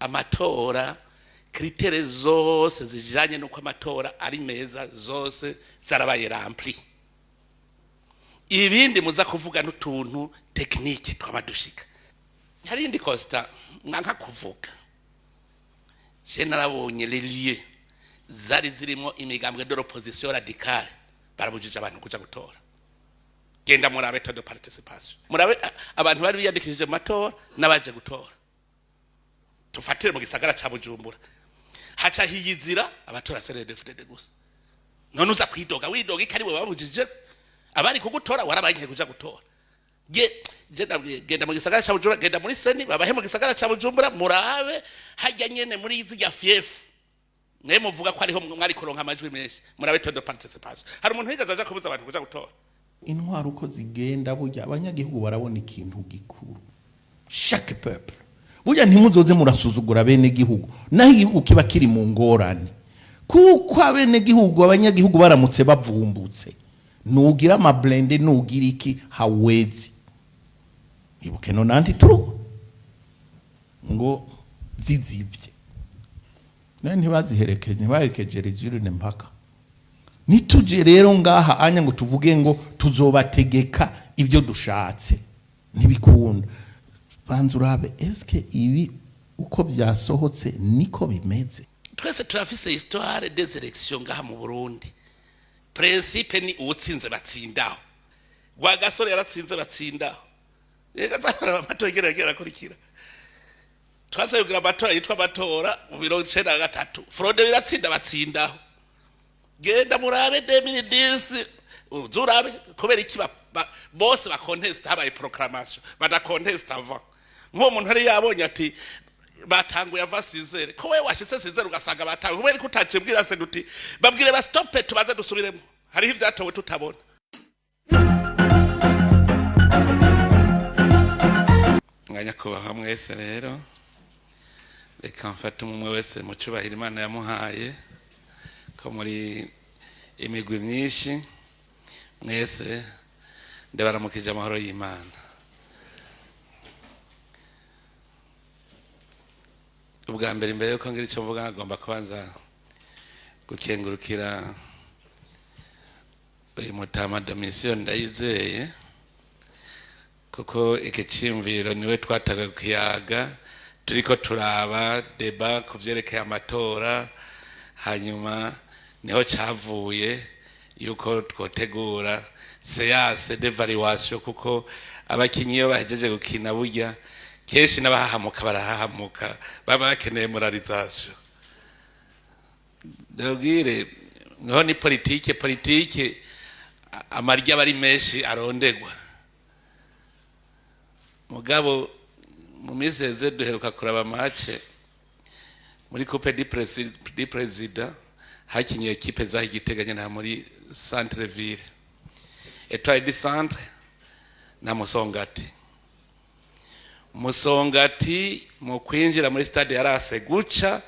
Amatora, critères zose zijanye nuko amatora ari meza zose zarabaye remplies. Ibindi muza kuvuga n'utuntu techniques twamadushika. Hari indi constat mwanka kuvuga. Je narabonye les lieux zari zirimo imigambwe de l'opposition radicale, barabujije abantu kuja gutora. Genda murabe taux de participation, murabe abantu bari biyandikishije mu matora n'abaje gutora. Tufatire mu gisagara ca Bujumbura, haca hiyizira abatora CNDD-FDD gusa. None uza kwidoga, widoga ikariwe babujije abari kugutora, warabankiye kuja gutora. Ge je ndabwiye, genda mu gisagara ca Bujumbura, genda muri CENI babahe mu gisagara ca Bujumbura, murabe hajya nyene muri zirya fiefs mwe muvuga ko ariho mwari kuronka amajwi menshi, murabe taux de participation. Hari umuntu yigeze aja kubuza abantu kuja gutora? Intwaro uko zigenda, burya abanyagihugu barabona ikintu gikuru. Chaque peuple, burya ntimuzoze murasuzugura bene gihugu naho igihugu kiba kiri mu ngorane, kuko abene gihugu, abanyagihugu baramutse bavumbutse, nugira amablindés, nugira iki, hawezi. Ibuke 93 ngo zizivye nayo ntibaziherekeje, ntibaherekeje résultat mpaka. Nituje rero ngaha anya ngo tuvuge ngo tuzobategeka ibyo dushatse, ntibikunda. Banza urabe, eske ibi uko byasohotse niko bimeze? Twese turafise histoire des élections ngaha mu Burundi. Principe ni uwutsinze batsindaho. Rwagasore yaratsinze, batsindaho. Reka zahara amatora igera igera akurikira. Twasubiye kugira amatora yitwa amatora mu 93, Fraude biratsinda, batsindaho. Genda murabe 2010, uzurabe kubera iki bose baconteste habaye proclamation, badaconteste avant. Nk'uwo muntu yari yabonye ati batanguye ava 6h, ko wewe washitse 6h ugasanga batanguye, kubera ko utacibwira se uti babwire ba stoppe, tubaze dusubiremo, hariho ivyatowe tutabona. Mwanyakubahwa mwese rero, reka mfate umwe wese mu cyubahiro Imana yamuhaye, ko muri imigwi myinshi. Mwese ndabaramukije amahoro y'Imana. Ubwa mbere, imbere yuko ngira icyo mvuga, nagomba kubanza gukengurukira uyu mutama Domitien Ndayizeye, kuko iki cyiyumviro niwe twataga kukiyaga turiko turaba débat ku vyerekeye amatora. Hanyuma niho cavuye yuko twotegura séance d'évaluation, kuko abakinyi iyo bahejeje gukina, burya kenshi n'abahahamuka barahahamuka, baba bakeneye moralisation. Ndabwire niho ni politike, politike amarya aba ari menshi arondegwa. Mugabo mu minsi heze duheruka kuraba match muri Coupe du Président, hakinye équipe zaho Igitega nyene muri centre ville, Etoile du Centre na Musongati. Musongati mu kwinjira muri stade yarase guca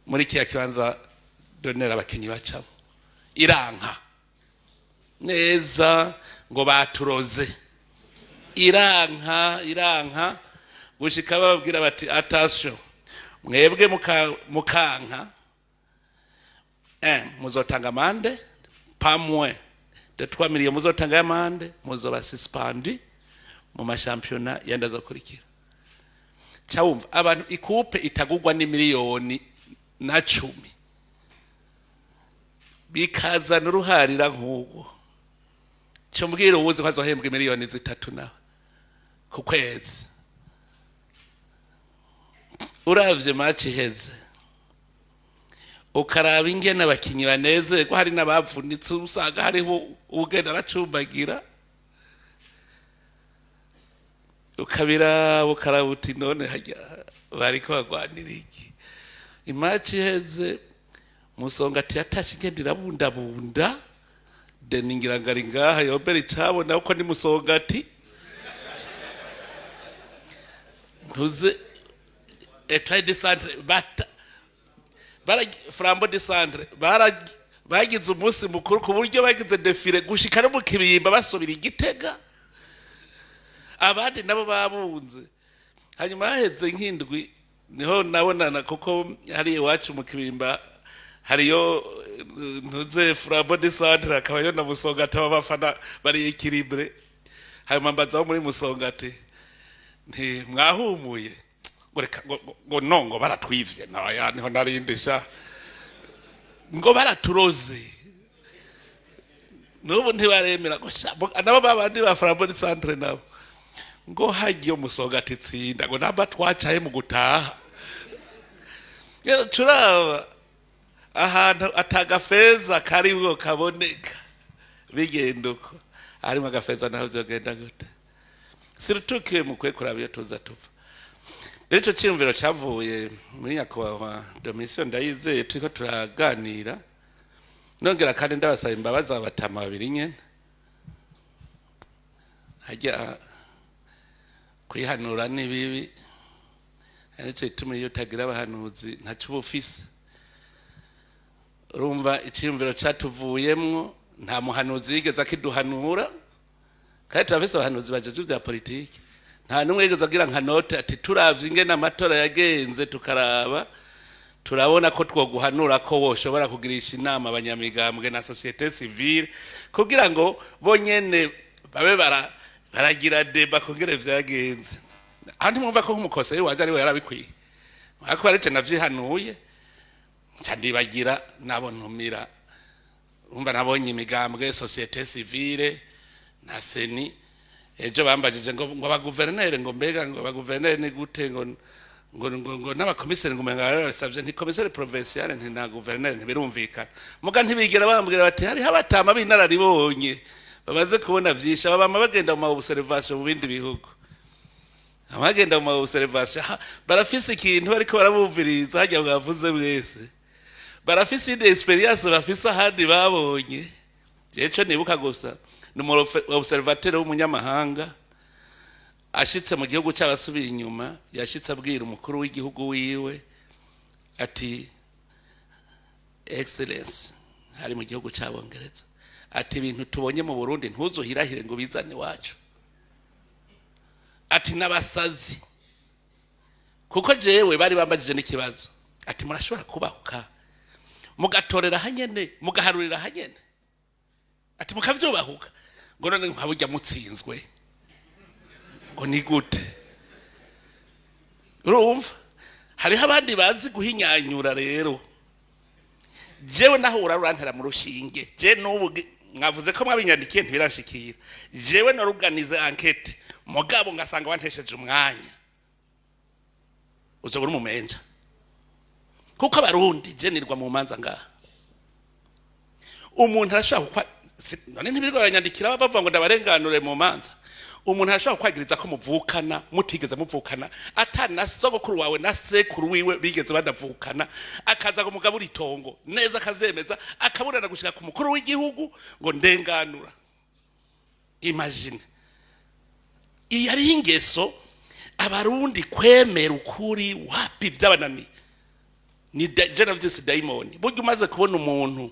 muri kiya kibanza d'honneur abakinyi bacamo, iranka neza ngo baturoze, iranka, iranka gushika bababwira bati: "Attention, mwebwe mukanka muzotanga amende, pas moins de 3 millions, muzotanga amende, muzoba suspendu mu mashampiyona yandi azokurikira." Cyawumva abantu, icoupe itagugwa n'imiliyoni na 10 bikazana uruharira nk'ubwo. Cyo mbwira uwuzi ko azohembwa miliyoni 3 nawe ku kwezi. Uravye match iheze, ukaraba ingene abakinyi banezerwa, hari n'abavunitse, usanga hariho ugenda aracumbagira, ukabiraba ukaraba uti: "None harya bariko bagwanira iki?" Imatch iheze, Musonga ati yatashe igenda irabundabunda. Deni ngira ngo ari ngaha yombera icabona kuko ni Musongati ntuze. Etoile du Centre bata bara Flambeau du Centre bagize umunsi mukuru ku buryo bagize défilé gushika no mu Kibimba, basubira Igitega, abandi nabo babunze. Hanyuma haheze nk'indwi Niho nabonana, kuko hari iwacu mu Kibimba hariyo ntuze Flambeau du Centre, hakabayo na Musongati, aba bafana bari équilibré. Hanyuma mbazaho muri Musongati nti: "Mwahumuye?" Ngo reka, ngo no, ngo baratwivye. Naya niho narindisha ngo baraturoze, n'ubu ntibaremera ngo sha, nabo babandi ba Flambeau du Centre nabo ngo hagiye Musongati tsinda, ngo namba twacaye mu gutaha. Rero turaba ahantu atagafeza kariho kaboneka, bigenda uko harimo agafeza naho vyogenda gute? Surtout que mukwiye kuraba iyo tuza tuva. Rero ico ciyumviro cavuye muri nyakubahwa Domitien Ndayizeye, turiko turaganira. Nongera kandi ndabasaba imbabazi aba batama babiri nyene. Hajya kwihanura ni bibi, arico gituma iyo utagira abahanuzi ntaco uba ufise. Urumva, iciyumviro catuvuyemwo, nta muhanuzi yigeze akiduhanura, kandi turafise abahanuzi bajejwe ivya politiki. Nta n'umwe yigeze agira nka note ati: "Turavye ingene amatora yagenze, tukaraba, turabona ko twoguhanura ko woshobora kugirisha inama abanyamigambwe na société civile kugira ngo bonyene babe baragira débat kongere vyagenze." Aho ntimwumva ko nk'umukosa waje ariwe yarabikwiye, ariko aretse navyihanuye, nca ndibagira nabo ntumira. Urumva, nabonye imigambwe, société civile na CENI. Ejo bambajije ngo abaguverineri, ngo mbega ngo abaguverineri ni gute, ngo n'abakomiseri, ngo umenga barabisavye. Nti commissaire provincial, nti na guverineri, ntibirumvikana. Muga ntibigera bambwira bati hariho abatama b'inararibonye bamaze kubona vyinshi. Aba bama bagenda mu ma observation mu bindi bihugu, abagenda mu ma observation barafise ikintu bariko barabumviriza. Hajya mwavuze mwese, barafise indi expérience, bafise ahandi babonye. Jewe nibuka gusa ni umu observateur w'umunyamahanga ashitse mu gihugu cy'abasubiye inyuma, yashitse abwira umukuru w'igihugu wiwe ati: "Excellence," hari mu gihugu cy'Abongereza, ati: "Ibintu tubonye mu Burundi ntuzuhirahire ngo bizane iwacu." Ati: "N'abasazi." Kuko jewe bari bambajije n'ikibazo ati: "Murashobora kubahuka mugatorera hanyene, mugaharurira hanyene?" Ati: "Mukavyubahuka?" Ngo: "None nka burya mutsinzwe, ngo ni gute?" Urumva, hariho abandi bazi guhinyanyura. Rero jewe naho urantera mu rushinge, je n'ubu mwavuze ko mwabinyandikiye, ntibirashikira. Jewe naruganize enquête, mugabo ngasanga wantesheje umwanya, uzoba uri umumenja. Kuko Abarundi, je nirwa mu manza ngaha, umuntu arashobora kukwa none ntibirirwa baranyandikira bavuga ngo ndabarenganure mu manza. Umuntu arashobora kukwagiriza ko muvukana mutigeze muvukana, atari na sogokuru wawe na sekuru wiwe bigeze badavukana, akaza ngo mugabure itongo neza, akavyemeza, akaburana gushika ku mukuru w'igihugu ngo ndenganura. Imagine, iyi ari ingeso Abarundi kwemera ukuri wapi, byabananiye. Ni je navyise dayimoni. Burya umaze kubona umuntu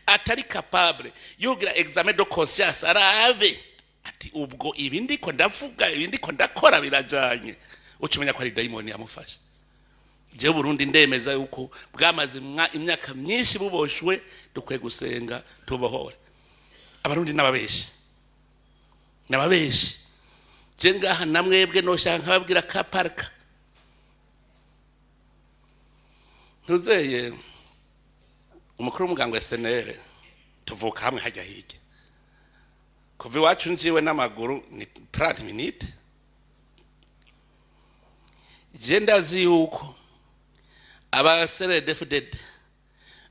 atari capable yugira examen de conscience, arabe ati: "Ubwo ibi ndiko ndavuga, ibi ndiko ndakora birajanye?" Uca umenya ko ari dayimoni yamufashe. Jewe Burundi ndemeza yuko bwamaze imyaka myinshi buboshwe. Dukwiye gusenga tubohore. Abarundi n'ababeshi, n'ababeshi. Je ngaha namwebwe noshaka nkababwira ka parka ntuzeye umukuru w'umuganga wa SNL, tuvuka hamwe hajya hirya. Kuva iwacu njiwe n'amaguru ni 30 minutes. Je ndazi yuko aba CNDD-FDD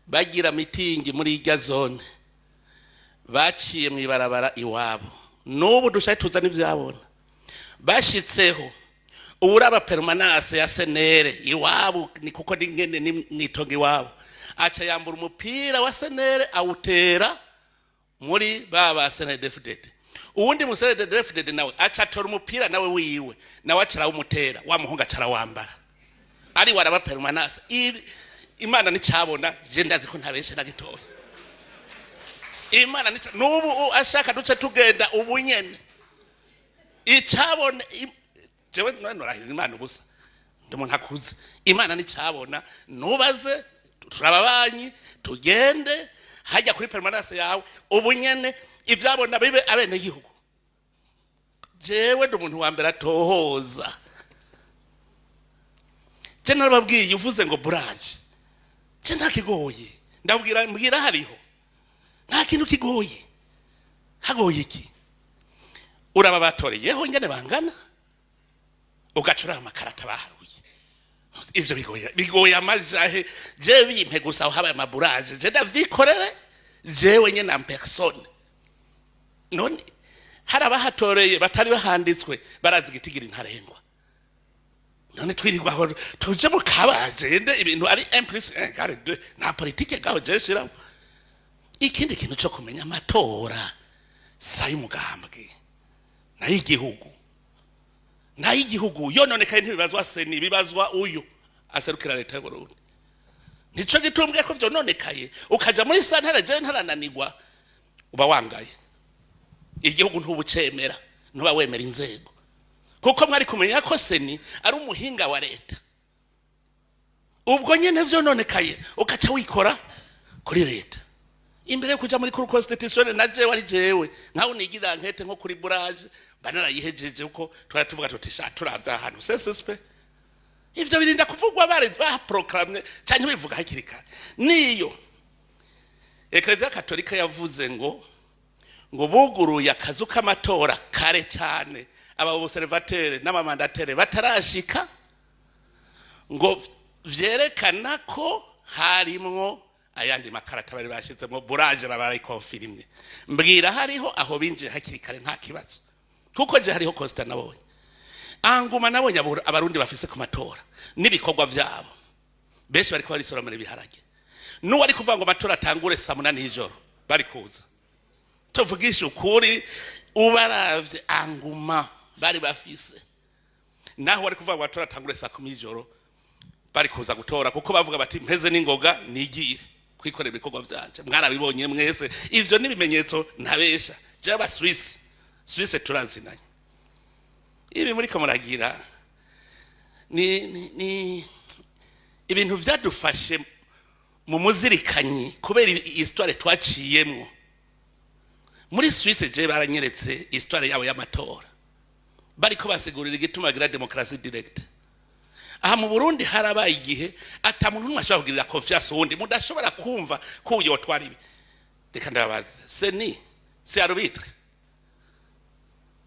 bagira mitingi muri irya zone, baciye mu ibarabara iwabo. N'ubu dushaka tuza n'ivyabona bashitseho. Uwuraba permanence ya SNL iwabo ni kuko ni ngene ni mwitongo iwabo, aca yambura umupira wa SNL awutera muri ba CNDD-FDD. Uwundi mu CNDD-FDD nawe aca atora umupira nawe wiwe, nawe aca arawumutera, wa muhungu aca arawambara, ari waraba permanence. Imana nicabona, je ndazi ko ntabeshe na gitoya. Imana nica n'ubu ashaka duce tugenda ubu nyene icabona. Jewe none norahirira Imana ubusa. Ndi umuntu akuze, Imana nicabona. Nubaze, turababanyi, tugende hajya kuri permanence yawe ubu nyene, ivyabona bibe abenegihugu. Jewe ndi umuntu wa mbere atohoza. Je narababwiye, uvuze ngo bourrage, je nta kigoye. Ndabwira, mbwira hariho, nta kintu kigoye. Hagoye iki? Uraba batoreyeho ingene bangana, ugaca uraba amakarata baharuye. Ivyo bigoye, bigoye amajahe? Je bimpe gusa aho habaye ama bourrage, je ndavyikorere jewe nyene en personne. None hari abahatoreye batari bahanditswe, barazi igitigiri ntarengwa. None twirirwa aho tuje mu kabajende, ibintu ari 1 plus 1 égale 2. Nta politike gaho je shiramo. Ikindi kintu cyo kumenya, amatora si ay'umugambwe, nay'igihugu, nay'igihugu. Yononekaye ntibibazwa CENI, bibazwa uyu aserukira leta y'u Burundi. Nico gitumbwe ko vyononekaye ukaja muri santare, je ntarananirwa, uba wangaye igihugu, ntubucemera, ntuba wemera inzego, kuko mwari kumenya ko CENI ari umuhinga wa leta. Ubwo nyene vyononekaye ugaca wikora kuri leta imbere yo kuja muri cour constitutionnelle. Na jewe ari jewe nkaho nigira enquête nko kuri bourrage, mba narayihejeje, uko twari tuvuga tuti: "Sha, turavye ahantu CSSP." Ivyo birinda kuvugwa bare baproclamye canke bivuga hakiri kare. Niyo Eklezia Katolika yavuze ngo buguruye akazu k'amatora kare cyane, aba observateurs n'aba mandataires batarashika, ngo vyerekana ko harimwo ayandi makarata bari bashizemo bourrage, baba barayikonfirimye. Mbwira hariho aho binjiye hakiri kare, nta kibazo, kuko je hariho constat nabonye anguma nabonye Abarundi bafise ku matora n'ibikorwa vyabo. Benshi bariko barisoromera ibiharage. N'uwari kuvuga ngo amatora atangure saa 8 y'ijoro, bari kuza. Tuvugisha ukuri, ubaravye anguma bari bafise, naho wari kuvuga ngo amatora atangure saa 10 y'ijoro, bari kuza gutora, kuko bavuga bati: "Mpeze n'ingoga nigire kwikorera ibikorwa vyanje." Mwarabibonye mwese, ivyo n'ibimenyetso ntabesha. Jewe aba Suisse, Suisse turazinanye. Ibi muriko muragira ni ibintu vyadufashe mu muzirikanyi kubera histoire twaciyemwo muri Suisse. Je baranyeretse histoire yabo y'amatora, bariko basigurira igituma bagira démocratie directe. Aha mu Burundi harabaye igihe ata muntu n'umwe ashobora kugirira confiance uwundi, mudashobora kumva ko uyu yotwara ibi. Reka ndababaze: CENI si arbitre?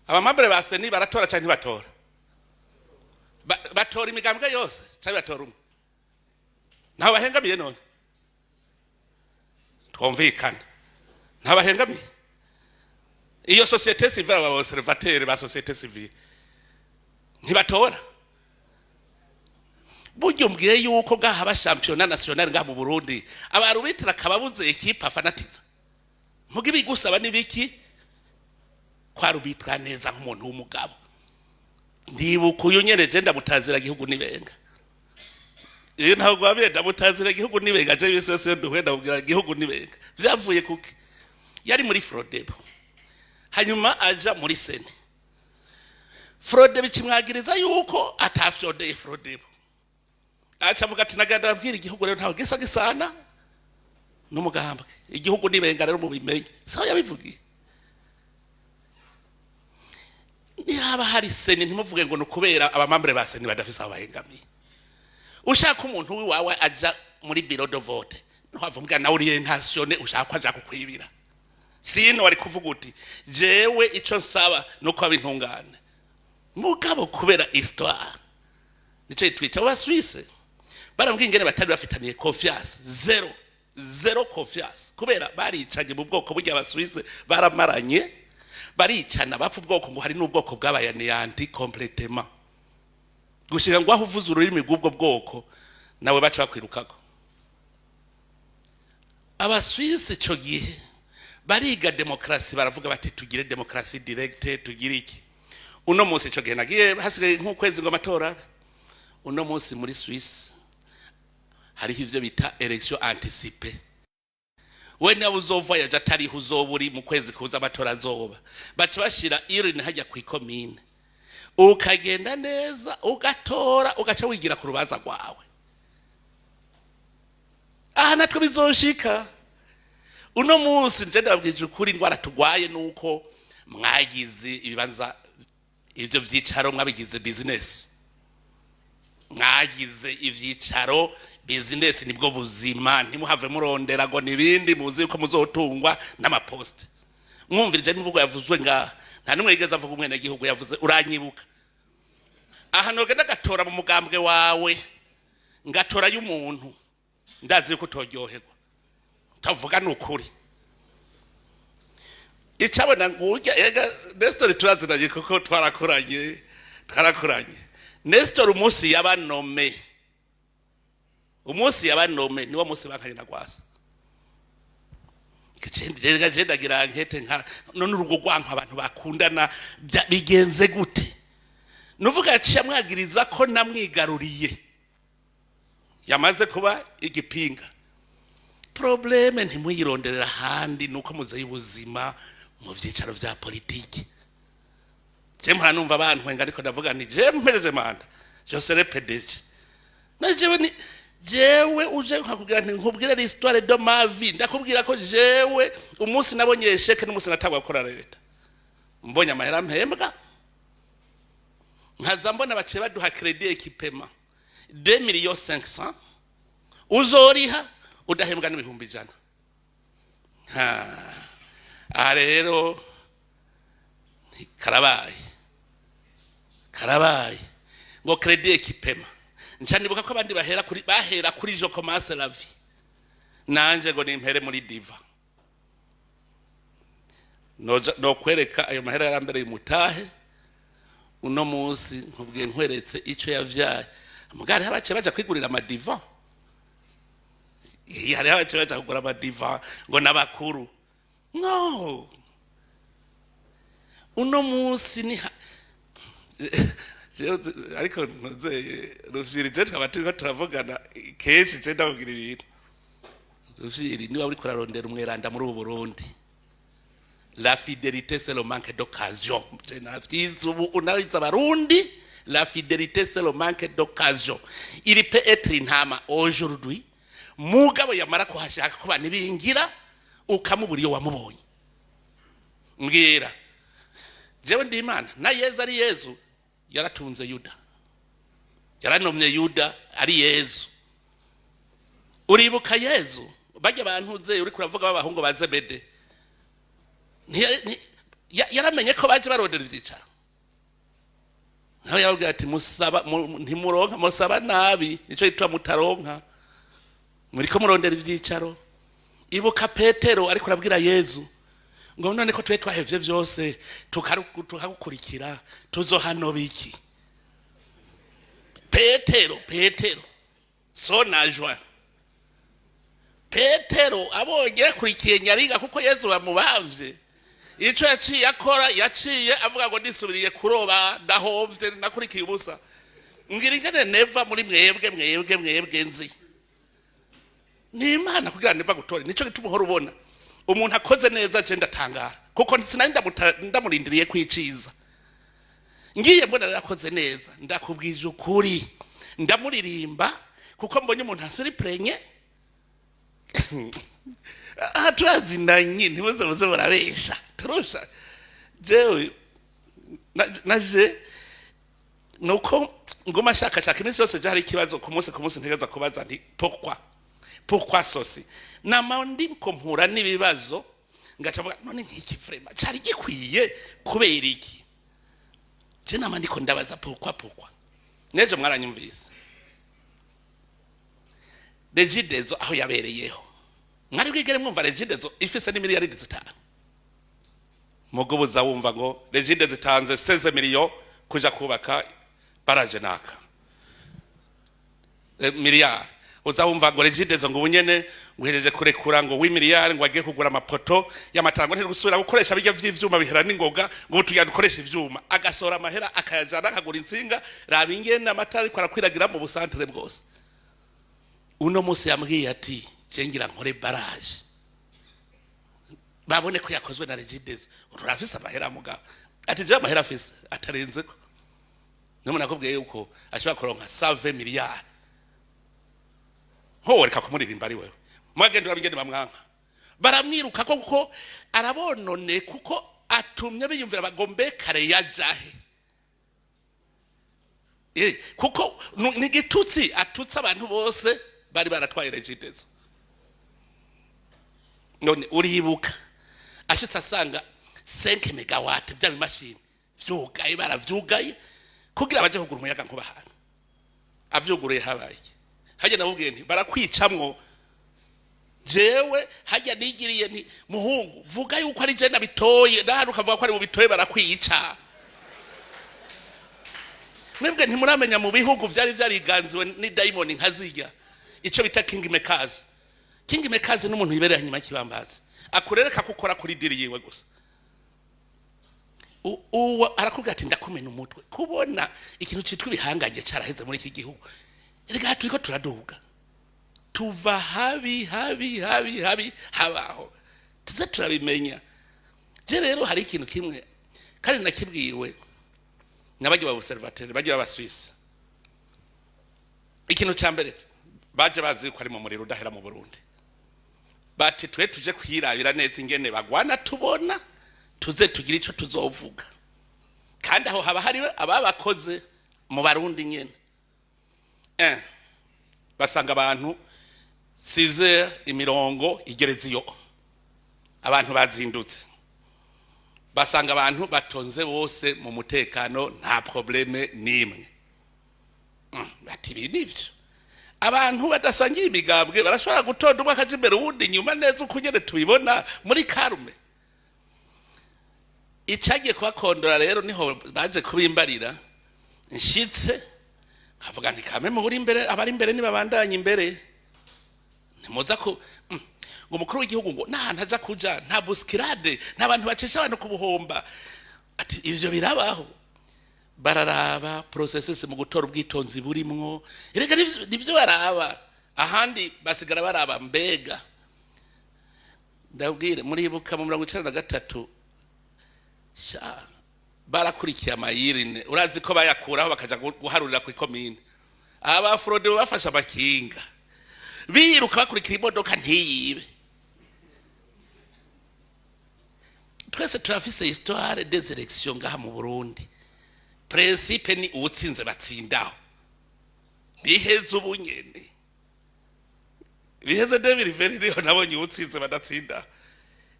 Aba membres ba CENI baratora cyangwa ntibatora? Batora imigambwe yose cyangwa batora umwe? Ntaho bahengamiye? None twumvikana, ntaho bahengamiye? Iyo société civile, aba observateurs ba société civile ntibatora? Burya umbwiye yuko bwaha ba championnat national ngaha mu Burundi, aba arbitre akaba abuze équipe afanatiza muga ibigusaba nibiki kwarubitra neza nk'umuntu w'umugabo. Ndibuka uyu nyene, je ndamutazira gihugu nibenga. Iyo ntabwo gwabiye ndamutazira gihugu nibenga. Je bisi yose duhuye ndamubwira gihugu nibenga. Vyavuye kuki? Yari muri Frodebu, hanyuma aja muri CENI. Frodebu ikimwagiriza yuko atafyodeye Frodebu. Aca avuga ati: "Nagenda abwira igihugu rero, ntawe gisa gisana n'umugambwe, igihugu nibenga rero mubimenye." Sawa, yabivugiye. Nihaba hari CENI, ntimuvuge ngo ni ukubera aba membres ba CENI badafise aho bahengamiye. Ushaka umuntu wiwawe aja muri bureau de vote, ntiwava umbwira nawe orientation, ushaka ko aja kukwibira. Sino wari kuvuga uti: "Jewe ico nsaba nuko aba intungane." Mugabo kubera histoire nico yitwica. Aba Suisse barambwiye ingene batari bafitaniye confiance, zéro, zéro confiance, kubera baricanye mu bwoko. Burya aba Suisse baramaranye, baricana, bapfa ubwoko, ngo hari n'ubwoko bwabaye anéanti complètement, gushika ngo aho uvuze ururimi rw'ubwo bwoko nawe baca bakwirukako. Abaswisi ico gihe bariga demokarasi, baravuga bati: "Tugire démocratie directe, tugire iki." Uno munsi, ico gihe nagiye hasigaye nk'ukwezi ngo amatora abe. Uno munsi muri Suisse hariho ivyo bita élection anticipée. We nawe uzova yaje atariho, uzoba uri mu kwezi kuza amatora azoba, baca bashira urne hajya kw'ikomine. Ukagenda neza, ugatora, ugaca wigira ku rubanza rwawe. Aha natwe bizoshika. Uno munsi nje ndababwije ukuri, ingwara tugwaye nuko mwagize ibibanza, ivyo vyicaro mwabigize business, mwagize ivyicaro business, nibwo buzima. Ntimuhave murondera ngo nibindi, muzi yuko muzotungwa n'amaposte. Mwumvirije n'imvugo yavuzwe ngaha, nta n'umwe yigeze avuga umwenegihugu, yavuze uranyibuka. Aha nogenda gatora mu mugambwe wawe, ngatora y'umuntu, ndazi yuko utoryoherwa. Tavuga ni ukuri. Icabona ngurya ega Nestor turazinanye, kuko twarakoranye, twarakoranye. Nestor umunsi yabanome, umunsi yabanome niwo munsi bankanye na Gwasa. Ndagira nkete nka none urugo rwanka abantu bakundana bigenze gute? Nuvuga yaciye amwagiriza ko namwigaruriye, yamaze kuba igipinga. Problème ntimuyironderera ahandi, nuko muzeyi ubuzima mu vyicaro vya politiki. Je mpora numva bantwenga, ariko ndavuga nti je mpejeje manda, je serai PDG. Na jewe ni jewe uje nkakubwira nti nkubwire l'histoire de ma vie, ndakubwira ko jewe umunsi nabonye échec n'umunsi natangwa gukora leta, mbonye amahera mpembwa, nkaza mbona baciye baduha crédit équipement 2 millions 500, uzoriha udahembwa n'100,000. Aha rero karabaye, karabaye ngo crédit équipement. Nca nibuka ko abandi bahera kuri, bahera kuri je commence la vie, nanje ngo nimpere muri divan. Noja nokwereka ayo mahera yarambereye umutahe. Uno munsi nkubwiye nkweretse ico yavyaye. Mugari habace baja kwigurira amadivan, hariho abace baja kugura amadivan ngo n'abakuru. No uno munsi ni ariko ntuze Rufyiri, je twaba turiko turavugana kenshi, je ndakubwira ibintu. Rufyiri, niba uriko urarondera umweranda muri ubu Burundi, la fidélité, c'est le manque d'occasion. Je navyize ubu, unabize Abarundi. La fidélité, c'est le manque d'occasion. Il peut être intama aujourd'hui, mugabo yamara kuhashaka ko banibingira, ukamubura iyo wamubonye. Mbwira jewe ndi Imana na Yezu ari Yezu yaratunze Yuda, yaranomye Yuda ari Yezu. Uribuka Yezu bajya abantu ze uri kuravuga b'abahungu ba Zebede, yaramenye ko baje barondera ivyicaro. Nawe yababwira ati musaba ntimuronka, musaba nabi, nico gituma mutaronka, muriko murondera ivyicaro. Ibuka Petero ariko arabwira Yezu ngo none ko twe twahevye vyose tukagukurikira, tuzohano biki? Petero, Petero sonajwa, Petero abonye yakurikiye nyariga kuko Yezu bamubavye, ico yaciye akora, yaciye avuga ngo nisubiriye kuroba, ndahomvye, nakurikiye ubusa. Mbwira ingene neva muri mwebwe, mwebwe, mwebwe nzi ni Imana kugira neva gutora. Nico gituma uhora ubona umuntu akoze neza, je ndatangara, kuko sinari ndamurindiriye kwiciza. Ngiye mbona yarakoze neza, ndakubwije ukuri, ndamuririmba, kuko mbonye umuntu asiripurenye. Aha turazinanye, ntimuze muze murabesha turusha. Jewe naje nuko nguma shakashaka iminsi yose, je hari ikibazo ku munsi ku munsi ntegereza kubaza nti pourquoi, pourquoi ceci? Nama ndiko mpura n'ibibazo, ngaca mvuga none nk'iki vraiment cari gikwiye kubera iki? Je nama ndiko ndabaza pourquoi, pourquoi. Nejo mwaranyumvise Regideso aho yabereyeho, mwari bwigere mwumva Regideso ifise n'imiliyaridi 5? Mugubuza wumva ngo Regideso itanze 16 millions kuja kubaka barrage naka miliyari. Uza wumva ngo Regideso ngo ubunyene nguhejeje kurekura ngo w'imiliyari, ngo agiye kugura amapoto y'amatara, ngo gusubira gukoresha bijya vy'ivyuma bihera n'ingoga, ngo ubu tugira dukoresha ivyuma. Agasohora amahera, akayajana, akagura intsinga. Raba ingene amatara ariko arakwiragira mu busantere bwose. Uno munsi yambwiye ati je ngira nkore barrage, babone ko yakozwe na Regideso. Urafise amahera mugabo? Ati je amahera afise atarenzeko. N'umuntu akubwiye yuko ashobora kuronka 120 miliyari, nko kumuririmba ari wewe, mwagenda urabigende, bamwanka, baramwiruka ko kuko arabonone, kuko atumye biyumvira bagombe kare yajahe. Kuko ni igitutsi atutse abantu bose bari baratwaye Regideso. None uribuka ashitse asanga 5 mégawatt bya bimashini vyugaye, baravyugaye kugira baje kugura umuyaga nkuba ahantu avyuguruye. Habaye iki? Hajya nabubwiye nti barakwicamwo. Jewe hajya nigiriye nti: "Muhungu, vuga yuko ari je nabitoye." Nahandi ukavuga ko ari bubitoye, barakwica. Mwebwe ntimuramenya mu bihugu vyari vyariganziwe n'idayimoni nka zirya, ico bita king makers. King makers n'umuntu yibereye hanyuma y'ikibambazi, akurereka ko ukora kuri deal yiwe gusa. Uwo arakubwira ati: "Ndakumena umutwe." Kubona ikintu citwa ibihangange caraheze muri iki gihugu. Erega turiko turaduga, tuva habi habi habi habi habaho, tuze turabimenya. Je rero hari ikintu kimwe kandi nakibwiwe n'abajya ba observateur, bajya b'Abaswisi. Ikintu cya mbere, baje bazi ko ari mu muriro udahera mu Burundi. Bati: "Twe tuje kwirabira neza ingene bagwana, tubona tuze tugire ico tuzovuga." Kandi aho haba hari ababakoze mu Barundi nyene. Basanga abantu size imirongo igereze iyo, abantu bazindutse, basanga abantu batonze bose mu mutekano, nta problème n'imwe. Bati: "Ibi nivyo, abantu badasangiye imigambwe barashobora gutonda, umwe akaja imbere, uwundi inyuma, neza uko nyene tubibona muri karume." Icagiye kubakondora rero niho baje kubimbarira. Nshitse nkavuga nti: "Kame muri imbere, abari imbere nibabandanye imbere, ntimuza ku ngo umukuru w'igihugu ngo n'ahantu aja kuja nta bousculade, nta bantu bacisha abantu ku buhomba." Ati: "Ivyo birabaho." Bararaba processus mu gutora, ubwitonzi burimwo. Erega nivyo baraba, ahandi basigara baraba. Mbega ndabwire, muribuka mu 93 sha barakurikiye ama urnes, urazi ko bayakuraho bakaja guharurira ku ikomine. Aba Frodebu bafashe amakinga, biruka bakurikira imodoka ntiyibe. Twese turafise histoire des élections ngaha mu Burundi. Principe ni uwutsinze batsindaho, biheze ubunyene, biheze 2020 niho nabonye uwutsinze badatsindaho.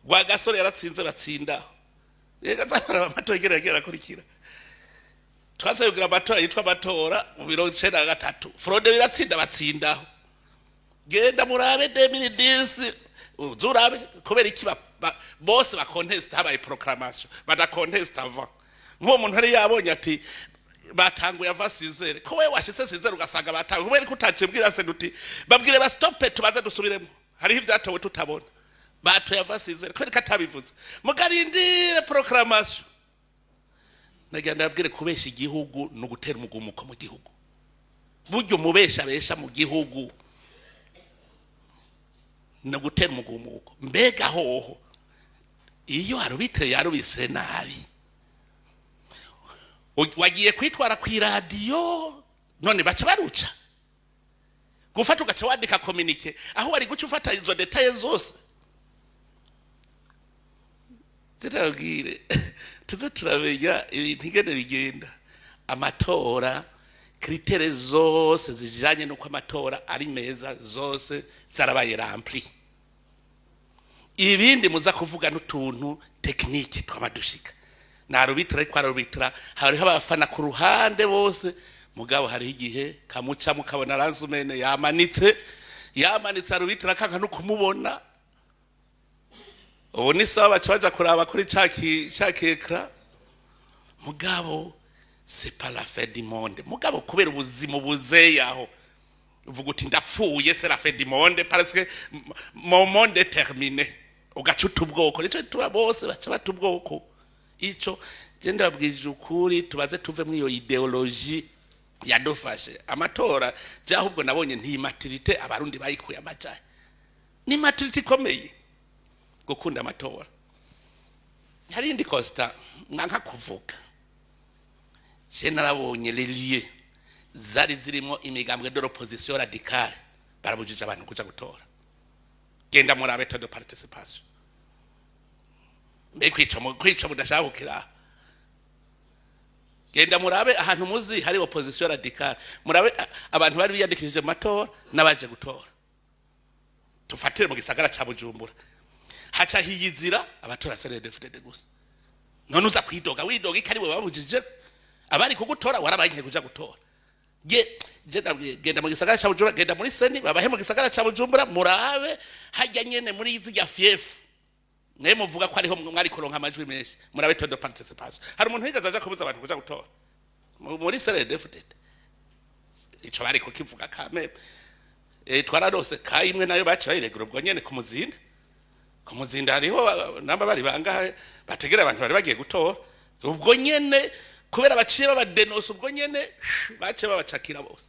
Rwagasore yaratsinze, batsindaho. Reka nzabara amatora igera yagiye arakurikira. Twasabye kugira amatora yitwa amatora mu 93, Frodebu iratsinda, batsindaho. Genda murabe 2010, uzurabe kubera iki bose bakontesta habaye proclamation, badakontesta avant. Nk'uwo muntu yari yabonye ati batanguye ava 6h, ko wewe washitse 6h ugasanga batanguye, kubera ko utacibwira se uti: "Babwire bastope, tubaze dusubiremo, hariho ivyatowe tutabona." Batoye ava 6h, kubera ko atabivuze mugarindire proclamation. Nagira ndabwire, kubesha igihugu ni ugutera umugumuko mu gihugu. Burya umubesha besha mu gihugu ni ugutera umugumuko. Mbega hoho iyo arbitre yarubise nabi, wagiye kwitwara ku iradiyo, none baca baruca gufata, ugaca wandika communiqué aho wari guca ufata izo détails zose. Turabwire, tuze turamenya ibintu ingene bigenda. Amatora, critères zose zijanye n'uko amatora ari meza zose zarabaye remplies. Ibindi muza kuvuga n'utuntu techniques twaba dushika na arbitre, ariko arubitira hariho abafana ku ruhande bose. Mugabo hariho igihe kamuca mukabona aranzumene yamanitse, yamanitse, arubitira kanka no kumubona. Ubu ni sawa, baca baja kuraba kuri ca kekra. Mugabo c'est pas la fin du monde. Mugabo kubera ubuzima buzeye aho uvuga uti: "Ndapfuye, c'est la fin du monde parce que mon monde est terminé." Ugaca uta ubwoko, nico tuba bose baca bata ubwoko. Ico je ndababwije ukuri, tubaze tuve muri iyo idéologie yadufashe. Amatora je ahubwo nabonye nti maturité Abarundi bayikuye amajaye, ni maturité ikomeye gukunda amatora. Hari indi constat mwanka kuvuga. Je narabonye les lieux zari zirimo imigambwe de l'opposition radicale, barabujije abantu kuja gutora. Genda murabe taux de participation. Mbe kwica mu kwica mudashaka kukira. Genda murabe ahantu muzi hari opposition radicale, murabe abantu bari biyandikishije mu matora n'abaje gutora. Tufatire mu gisagara ca Bujumbura, haca hiyizira abatora CNDD-FDD gusa. None uza kwidoga, widoga ikari we babujije abari kugutora, warabankiye kuja gutora. Ge je ndabwiye, genda mu gisagara ca Bujumbura, genda muri CENI babahe mu gisagara ca Bujumbura, murabe hajya nyene muri zirya fiefs mwe muvuga ko ariho mwari kuronka amajwi menshi, murabe taux de participation. Hari umuntu wigeze aja kubuza abantu kuja gutora muri CNDD-FDD? Ico bari kukivuga kame. Twararose ka imwe nayo baca bayiregura ubwo nyene ku Muzinda. Ku Muzinda hariho namba bari bangahe bategera abantu bari bagiye gutora ubwo nyene, kubera baciye babadenosa ubwo nyene, baciye babacakira bose.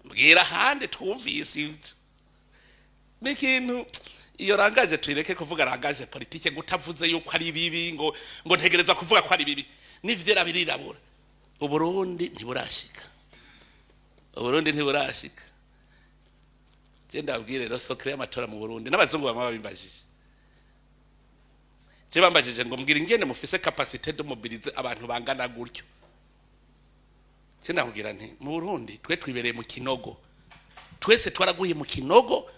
Mbwira ahandi twumvise ivyo. N'ikintu iyo langage tuyireke kuvuga langage politique, ngo utavuze yuko ari bibi, ngo ntegereza kuvuga ko ari bibi. N'ivyera birirabura. Uburundi ntiburashika, Uburundi ntiburashika. Je ndabwire rero, secret y'amatora mu Burundi, n'abazungu bama babimbajije. Je bambajije ngo: "Mbwira ingene mufise capacité de mobiliser abantu bangana gutyo." Je ndakubwira nti: "Mu Burundi twe twibereye mu kinogo, twese twaraguye mu kinogo,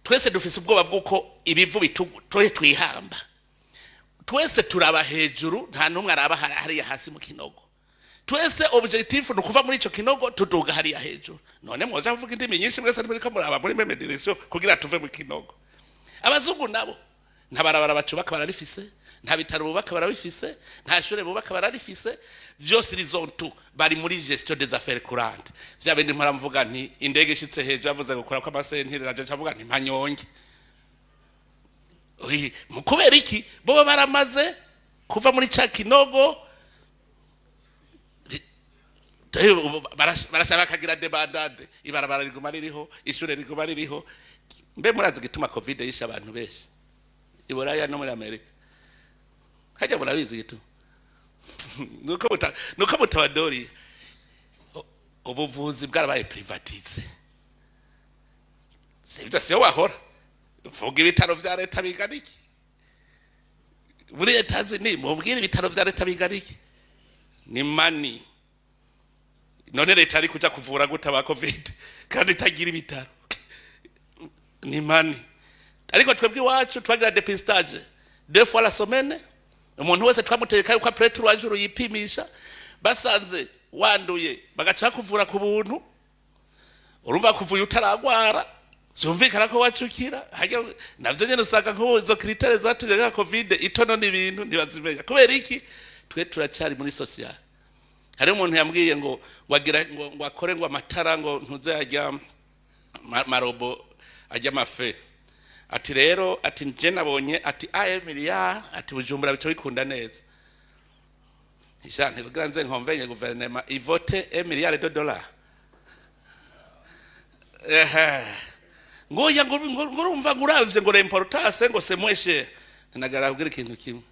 twese dufise ubwoba bw'uko ibivu bitugu twe twihamba. Twese turaba hejuru, nta n'umwe araba hariya hasi mu kinogo. Twese objectif ni ukuva muri ico kinogo tuduga hariya hejuru. None mwoja kuvuga indimi nyinshi, mwese ntimuriko muraba muri même direction kugira tuve mu kinogo?" Abazungu nabo nta barabara bacubaka bararifise, nta bitaro bubaka barabifise, nta shure bubaka bararifise, vyose ils ont tout. Bari muri gestion des affaires courantes, vya bindi mpora mvuga nti indege ishitse hejuru yavuze gukora ko amasentire, naje ncavuga nti mpanyonge. Ui, mu kubera iki? Bo baramaze kuva muri ca kinogo. Barashaka bakagira débandade, ibarabara riguma ririho, ishure riguma ririho. Mbe murazi igituma COVID yishe abantu benshi i Buraya no muri Amerika? Hajya murabizi igituma? Nuko mutabadoriye. Ubuvuzi bwarabaye privatisé, sivyo? Siyo wahora vuga ibitaro vya leta bingana iki muri Etazini? Mubwire ibitaro vya leta bingana iki? Ni mani. None leta ari kuja kuvura gute aba COVID kandi itagira ibitaro? Ni mani. Ariko twebwe iwacu twagira dépistage deux fois la semaine. Umuntu wese twamutegeka yuko après 3 jours yipimisha, basanze wanduye bagaca bakuvura ku buntu. Urumva kuvuye utaragwara, vyumvikana ko wacukira harya. Navyo nyene usanga nk'ubu izo critères zatumye nka COVID itono n'ibintu ntibazimenya. Kubera iki? Twe turacari muri social. Hari umuntu yambwiye ngo wagira ngo akore ngo amatara, ngo ntuze ajya marobo ajya amafe. Ati rero, ati nje nabonye, ati aye miliyari, ati Bujumbura bica bikunda neza. Isha ntikugira nze nkonvenye guverinoma ivote 1 milliard de dollars. Ehe, ngoya ngo urumva ngo uravye ngo l'importance ngo c'est moins cher. Nagara kubwira ikintu kimwe,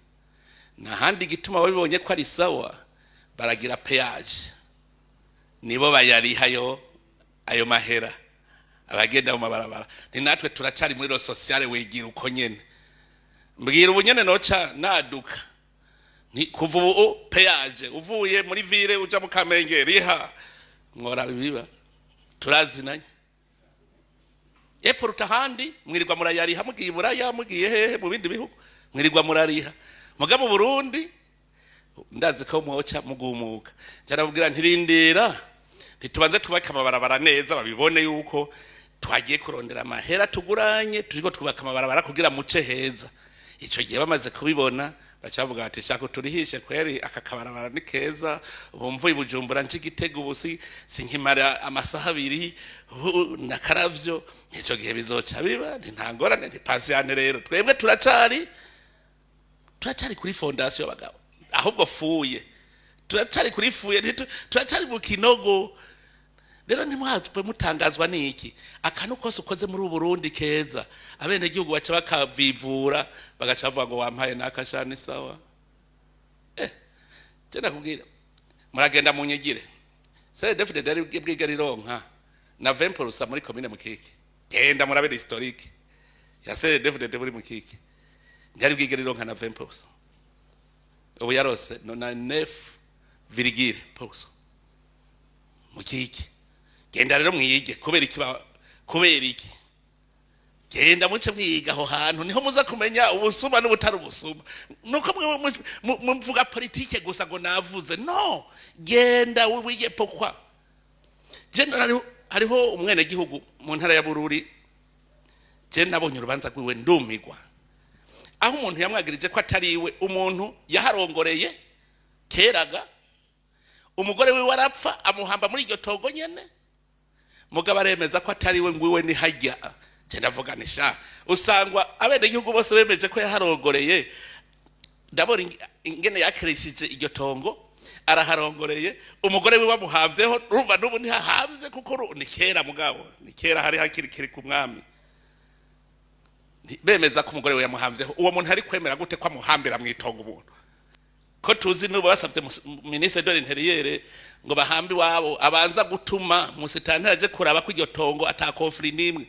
nahandi gituma babibonye ko ari sawa, baragira péage, nibo bayarihayo ayo mahera abagenda mu mabarabara. Ni natwe turacari muri le social, wigira uko nyene. Mbwira ubu nyene noca naduka ni kuva ubu péage uvuye muri ville uja mu Kamenge riha, mwora biba turazinanye eporuta. Ahandi mwirirwa murayariha, mugiye Buraya, mugiye hehe mu bindi bihugu, mwirirwa murariha. Muga mu Burundi ndazi ko mwoca mugumuka. Njarabwira ntirindira, ntitubanze twubake amabarabara neza, babibone yuko twagiye kurondera amahera tuguranye, turiko twubaka amabarabara kugira muce heza. Ico gihe bamaze kubibona baca bavuga bati: "Shaka turihishe kweri, aka kabarabara ni keza. Ubu mvuye i Bujumbura nje Gitega, ubu si sinkimara amasaha 2, ubu nakaravyo." Ico gihe bizoca biba nti nta ngorane, nti patience. Rero twebwe turacari kuri fondation y'abagabo, ahubwo fouille, turacari kuri fouille, turacari mu kinogo. Rero ntimwazwe mutangazwa n'iki? Akantu kose ukoze muri ubu Burundi keza, abenegihugu baca bakavivura, bagaca bavuga ngo wampaye n'akashani sawa. Je nakubwira Muragenda munyigire, CNDD-FDD yari bwigera ironka na 20% muri komine Mukike. Genda murabe historique ya CNDD-FDD muri Mukike, ntiyari bwigera ironka na 20%. Ubu yarose 99%. Mukike, genda rero mwige. Kubera iki? Kubera iki? Genda muce mwiga aho hantu, niho muza kumenya ubusuma n'ubutari ubusuma. Nuko mwe muvuga politike gusa ngo navuze. No genda wige. Pourquoi? Je hariho umwenegihugu mu ntara ya Bururi, je nabonye urubanza rwiwe ndumigwa, aho umuntu yamwagirije ko atari iwe. Umuntu yaharongoreye keraga, umugore wiwe arapfa, amuhamba muri iryo togo nyene, mugabo aremeza ko atari we, ngwiwe ni hajya. Je ndavuga ni sha, usangwa abenegihugu bose bemeje ko yaharongoreye. Ndabona ingene yakirishije iryo tongo, araharongoreye, umugore wiwe amuhamvyeho. Urumva n'ubu ntihahamvye, kuko ni kera, mugabo ni kera hari hakiri kiri ku mwami. Bemeza ko umugore we yamuhamvyeho. Uwo muntu ari kwemera gute ko amuhambira mw'itongo umuntu ko tuzi n'ubu basavye ministre de l'Intérieur ngo bahambe iwabo, abanza gutuma musitanteri aje kuraba ko iryo tongo ata conflit n'imwe?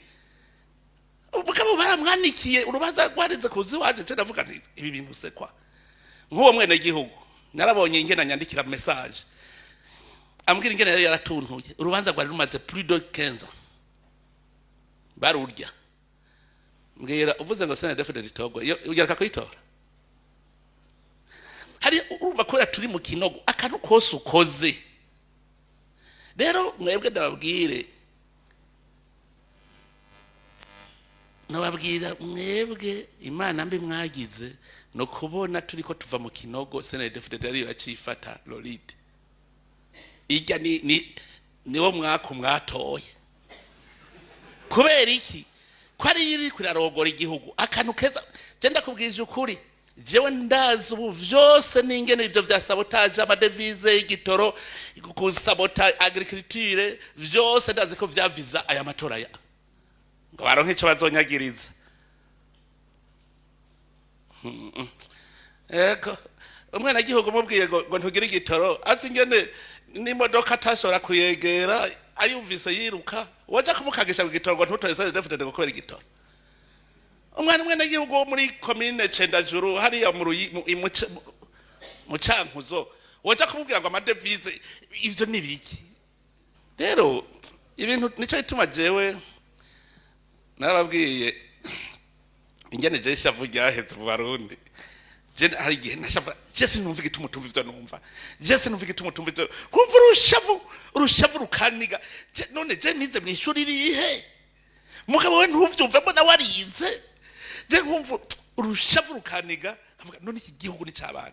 Mugabo baramwanikiye, urubanza rwarinze kuza iwaje. Je ndavuga nti ibi bintu sekwa nk'uwo mwene gihugu narabonye ingene anyandikira message, ambwira ingene yari yaratuntuye. Urubanza rwari rumaze plus de 15 ans, barurya. Mbwira, uvuze ngo CNDD-FDD ritogwa, iyo ugereka kuyitora hari. Urumva, kubera turi mu kinogo, akantu kose ukoze. Rero mwebwe ndababwire, nababwira mwebwe, imana mbi mwagize no kubona turiko tuva mu kinogo. CNDD-FDD ariyo yacifata lolide ijya ni niwo mwaka mwatoye. Kubera iki? Ko ari iri kurarogora igihugu. Akantu keza, je ndakubwije ukuri, jewe ndazi ubu vyose n'ingene ivyo vya sabotage ama devises, igitoro, kusabota agriculture, vyose ndazi ko vyaviza aya matora ya ngo baronke ico bazonyagiriza. Ego, umwenegihugu umubwiye ngo ntugire igitoro, azi ingene n'imodoka atashobora kuyegera, ayumvise yiruka. Waja kumukagisha ngo igitoro, ngo ntutore CNDD-FDD ngo kubera igitoro. Umwana, umwenegihugu wo muri komine Cendajuru hariya mu Ruyi, mu Cankuzo, waja kumubwira ngo ama devises, ivyo ni biki? Rero ibintu nico gituma jewe narababwiye ingene je ishavu ryaheze mu Barundi. Je hari igihe nashavu, je sinumva igituma utumva ivyo numva, je sinumva igituma utumva ivyo nkumva. Urushavu, urushavu rukaniga. None je nize mw'ishuri rihe? Mugabo we ntuvyumve, mbona warize. Je nkumva urushavu rukaniga, nkavuga: none iki gihugu ni c'abana?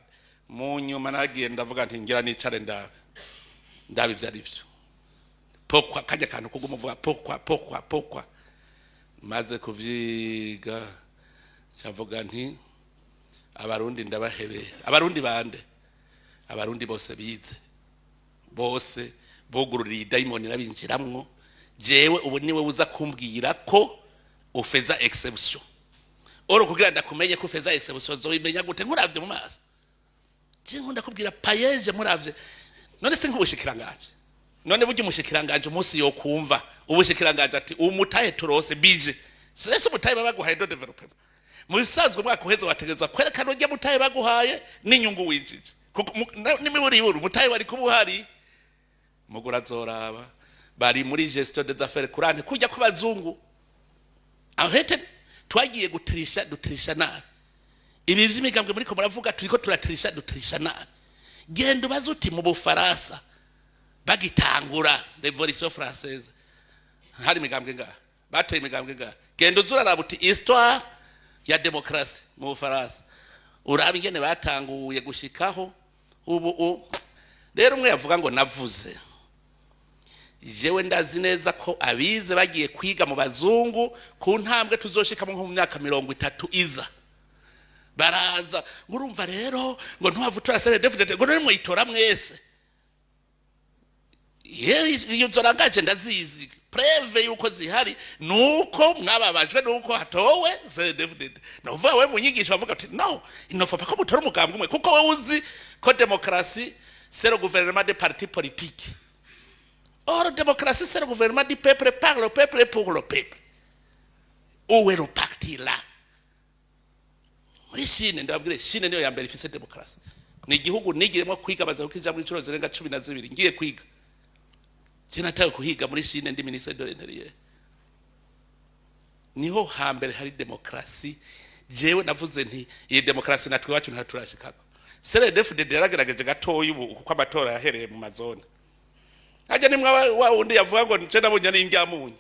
Mu nyuma nagiye ndavuga nti ngira nicare ndabe, ndabe ivyo ari vyo. Pourquoi kajya kantu kuguma uvuga pourquoi, pourquoi, pourquoi? Maze kuvyiga, ncavuga nti Abarundi ndabahebeye. Abarundi bande? Abarundi bose bize, bose bugururiye idayimoni irabinjiramwo. Jewe ubu niwe uza kumbwira ko ufeza exception oro kugira ndakumenye ko ufeza exception, zobimenya gute nkuravye mu maso? Je nkunda kubwira payeje muravye. None se nk'ubushikiranganje, none burya umushikiranganje umunsi yokumva ubushikiranganje ati umutahe turose bije sese, umutahe babaguhaye de développement, mu bisanzwe umwaka uheze wategerezwa kwerekana urya mutahe baguhaye n'inyungu winjije, kuko n'imiburiburi umutahe wari kuba uhari. Mugura azoraba bari muri gestion des affaires courantes kujya ku bazungu. Ahete twagiye gutirisha, dutirisha nabi. Ibi vy'imigambwe muriko muravuga, turiko turatirisha, dutirisha nabi. Genda ubaze uti mu Bufaransa bagitangura Révolution française hari imigambwe ngaha? Bateye imigambwe ngaha? Genda uze uraraba uti histoire ya démocratie mu Bufaransa, uraba ingene batanguye gushikaho ubu. Rero umwe yavuga ngo navuze, jewe ndazi neza ko abize bagiye kwiga mu bazungu ku ntambwe tuzoshikamo nko mu myaka 30 iza. Baraza ngo urumva rero ngo ntuhave utora CNDD-FDD, ngo none muyitora mwese. Ye, iyo zorangaje ndazizi, preuve yuko zihari nuko mwababajwe nuko hatowe CNDD-FDD. Novuga we mu nyigisho bavuga ati no inofa ko mutora umugambwe umwe, kuko wowe uzi ko démocratie C'est le gouvernement des partis politiques. Or, démocratie, c'est le gouvernement du peuple, par le peuple et pour le peuple. Où est le parti là? Muri Chine, ndababwire, Chine niyo ya mbere ifise demokarasi. Ni igihugu nigiremo kwiga, baza kukijamwo inshuro zirenga 12 ngiye kwiga. Je natawe kuhiga muri Chine ndi ministre de l'Intérieur. Niho hambere hari demokarasi. Jewe navuze nti iyi demokarasi natwe iwacu ntaturashikako. CNDD-FDD yaragerageje gatoya ubu, kuko amatora yahereye mu mazone. Hajya nimwe wa wundi yavuga ngo nce nabonye ari indyamunyu.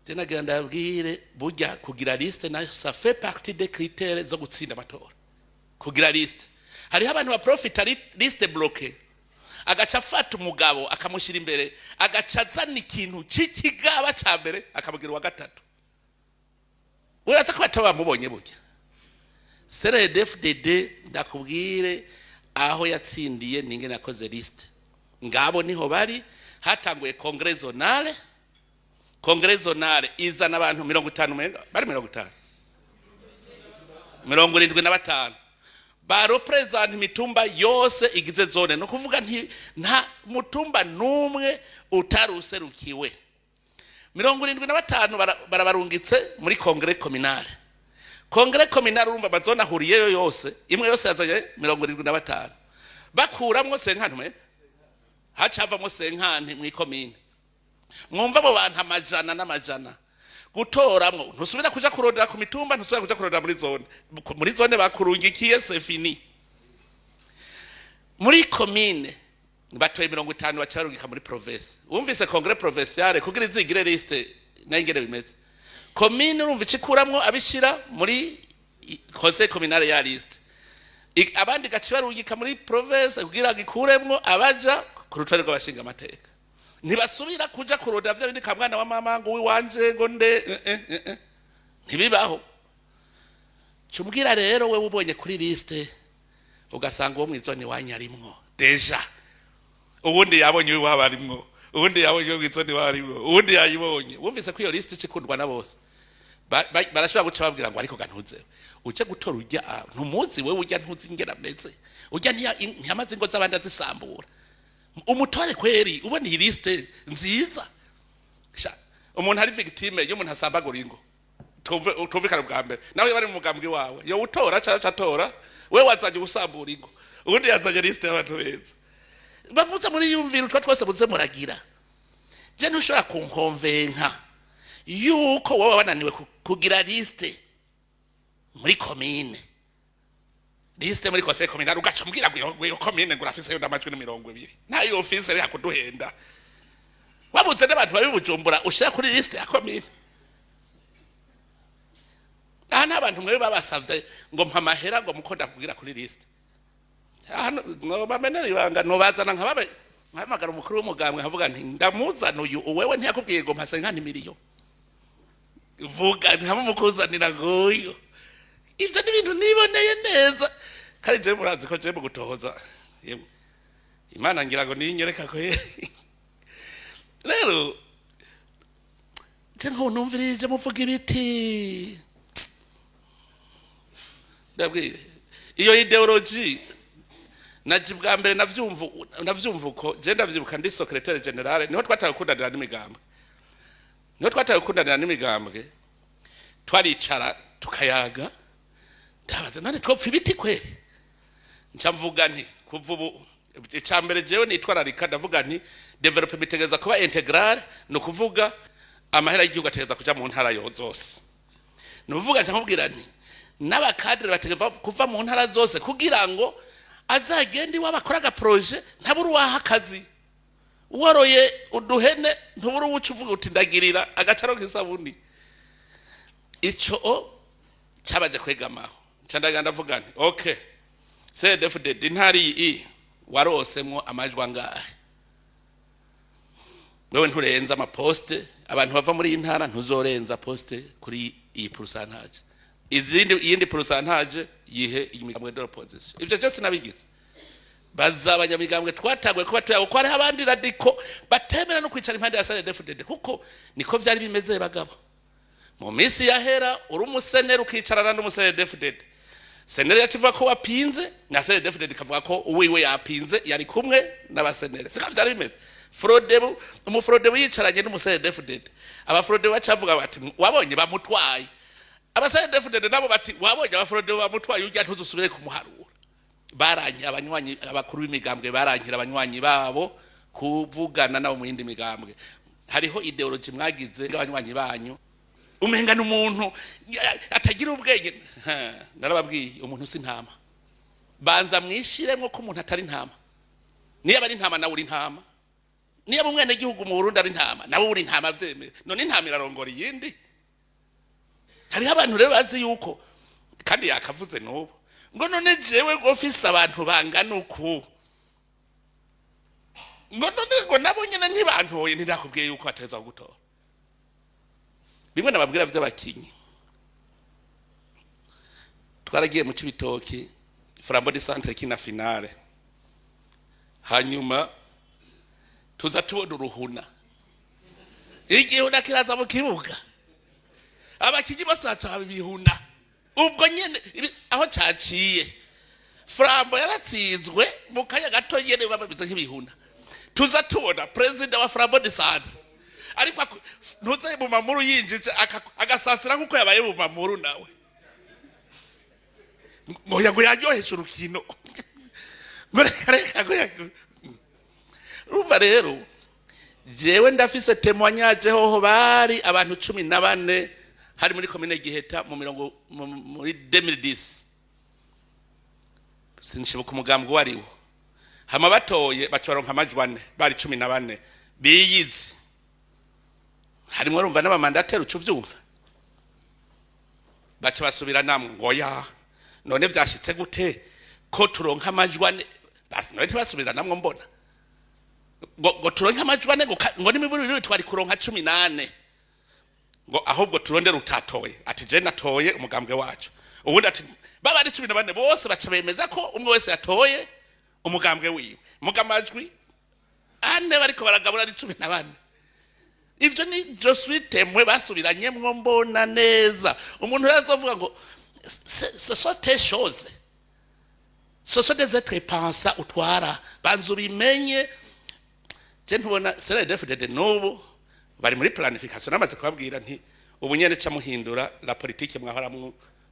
Je nagira ndabwire, burya kugira liste nayo, ça fait partie des critères zo gutsinda amatora. Kugira liste, hariho abantu baprofita liste bloquée, agaca afata umugabo akamushyira imbere, agaca azana ikintu cy'ikigaba ca mbere, akamugira uwa gatatu. Uraza ko bataba bamubonye. Burya CNDD-FDD, ndakubwire, aho yatsindiye ninge nakoze liste. Ngabo niho bari hatanguye congrès zonal. Congrès zonal izana abantu 50, umenga bari 50, 75 barepresenta imitumba yose igize zone. No kuvuga nti nta mutumba n'umwe utaruserukiwe. 75 barabarungitse muri congrès communale. Congrès communale, urumva amazone ahuriyeyo yose, imwe yose yazanye 75, bakuramwo 50, umenga haca havamwo 50 mw'ikomine. Mwumva abo bantu amajana n'amajana gutoramwo, ntusubira kuja kurondera ku mitumba, ntusubira kuja kurondera muri zone. Muri zone bakurungikiye, c'est fini. Muri komine batoye 50, baca barungika muri province. Wumvise congrès provinciale kugira izigire liste nayo ingene bimeze. Komine, urumva, icikuramwo abishira muri conseil communal ya liste. Abandi gaca barungika muri province kugira ngo ikuremwo abaja ku rutonde rw'abashinga amateka. Ntibasubira kuja kurondera vya bindi kamwana wa mama ngo uwiwanje ngo nde, eh, eh, eh, eh. Ntibibaho. Cumbwira rero, wewe ubonye kuri liste ugasanga uwo mw'izone wanyu arimwo déjà, ubundi yabonye uw'iwabo arimwo, ubundi yabonye uwo mw'izone iwabo arimwo, ubundi yayibonye. Wumvise ko iyo liste ikundwa na bose. Barashobora guca babwira ngo ariko gantuze uje gutora ujya, ah, ntumuzi wewe, ujya ntuzi ingene ameze, ujya ntiyamaze ingo z'abandi azisambura, umutore kweri? Ubona iyi liste nziza. Sha, umuntu ari victime iyo umuntu asambagura ingo, tumvikane bwa mbere, nawe bari mu mugambwe wawe yo utora ca atora, we wazanye usambura ingo, ubundi yazanye liste y'abantu beza. Bamuze muri yumvira utwo twose muze muragira. Je ntushobora kunkonvenka yuko wowe wananiwe kugira liste muri komine, liste muri conseil communal, ugaca mbwira ngo iyo komine ngo urafiseyo n'amajwi ni 20. Ntayo ufise, reka kuduhenda. Wabuze n'abantu babi Bujumbura ushira kuri liste ya komine. Aha nta bantu mwewe babasavye ngo mpa amahera ngo muko ndakubwira kuri liste. Hano ngo bamenere ibanga, nobazana nkababe nkahamagara umukuru w'umugambwe, nkavuga nti ndamuzana uyu. Uwewe ntiyakubwiye ngo mpase nka miliyo, vuga nkamumukuzanira nguyu. Ivyo ni ibintu niboneye neza. Kandi jewe murazi ko jewe mu gutohoza, yemwe, Imana ngira ngo niyinyereka ko rero je nko numvirije muvuga ibiti. Ndabwire, iyo idéologie naje bwa mbere navyumva uko. Je ndavyibuka ndi secrétaire général, niho twataye gukundanira n'imigambwe, niho twataye gukundanira n'imigambwe. Twaricara tukayaga, ndabaza none twopfa ibiti kweri? Nca mvuga nti kuva ubu, icya mbere jewe nitwararika, ndavuga nti développement itegereza kuba intégrale. Ni ukuvuga amahera y'igihugu ategereza kuja mu ntara yo zose. Ni ukuvuga nca nkubwira nti n'aba cadres bategereza kuva mu ntara zose, kugira ngo azagende iwabo akore aga projet, ntabure uwaha akazi. Woroye uduhene, ntubure uwuca uvuga uti ndagirira agacaro k'isabuni. Ico cyabaje kwegamaho, nca ndaga ndavuga nti okay, CNDD-FDD intara iyi warosemwo amajwi angahe? Wewe nturenza ama postes, abantu bava muri iyi ntara ntuzorenza poste kuri iyi pourcentage, izindi iyindi pourcentage yihe imigambwe de l'opposition. Ivyo byose nabigize baza abanyamigambwe twataguye kuba tuyago ko hariho abandi radicaux batemera no kwicara impande ya CNDD-FDD, kuko niko vyari bimeze bagabo mu minsi yahera. Uri umuseneri ukicarana n'umu CNDD-FDD. CNL yacivuga ko wapinze, na CNDD-FDD ikavuga ko uwiwe yapinze, yari kumwe n'aba CNL. Siko vyari bimeze? Frodebu, umuFrodebu yicaranye n'umu CNDD-FDD, abaFrodebu bacavuga bati: "Wabonye bamutwaye." Aba CNDD-FDD nabo bati: "Wabonye abaFrodebu bamutwaye, urya ntuzusubire kumuharura." Baranki abanywanyi, abakuru b'imigambwe barankira abanywanyi babo kuvugana nabo mu yindi migambwe. Hariho idéologie mwagize abanywanyi banyu, umenga n'umuntu atagira ubwenge. Ha, narababwiye, umuntu si ntama. Banza mwishiremwo ko umuntu atari ntama. Niyo ari intama, nawe uri intama. Niyo umwene gihugu mu Burundi ari intama, nawe uri intama. Vyemere. None intama irarongora iyindi? Hariho abantu rero bazi yuko, kandi yakavuze n'ubu ngo: "None jewe ngo mfise abantu bangana uku, ngo none ngo nabo nyene ntibantoye." Ntindakubwiye yuko bateza kugutora? Bimwe nababwira vy'abakinyi, twaragiye mu Cibitoki, Flambeau du Centre kina finale, hanyuma tuza tubona uruhuna, igihuna kiraza mu kibuga, abakinyi bose baca baba ibihuna. Ubwo nyene aho caciye, Flambeau yaratsinzwe mu kanya gato nyene, bameze nk'ibihuna. Tuza tubona perezida wa Flambeau du Centre, ariko ntuze mu mamuru yinjije agasasira nk'uko yabaye mu mamuru, nawe ngo yago yaryohesha urukino, ngo reka reka, ngo yago. Urumva rero, jewe ndafise témoignage hoho bari abantu 14, hari muri komine Giheta mu mirongo muri 2010, sinshibuka umugambi uwo ariwo. Hama batoye, baca baronka amajwi ane, bari 14 biyizi, harimwo urumva n'aba mandataires, uca uvyumva. Baca basubira namwe ngo: "Ya, none vyashitse gute ko turonka amajwi ane?" Basi none ntibasubira namwe, mbona ngo turonke amajwi ane, ngo ngo n'imiburi twari kuronka 14, ngo ahubwo turondere utatoye, ati: "Je natoye umugambwe wacu." Ubundi ati baba ari 14 bose, baca bemeza ko umwe wese yatoye umugambwe wiwe, muga amajwi ane bariko baragabura ari 14. Ivyo ni je suis témoin, basubiranyemwo, mbona neza. Umuntu rero azovuga ngo ce sont tes choses, ce sont des êtres pensants utwara, banza ubimenye. Je ntubona CNDD-FDD n'ubu bari muri planification. Namaze kubabwira nti ubu nyene ca muhindura la politique mwahora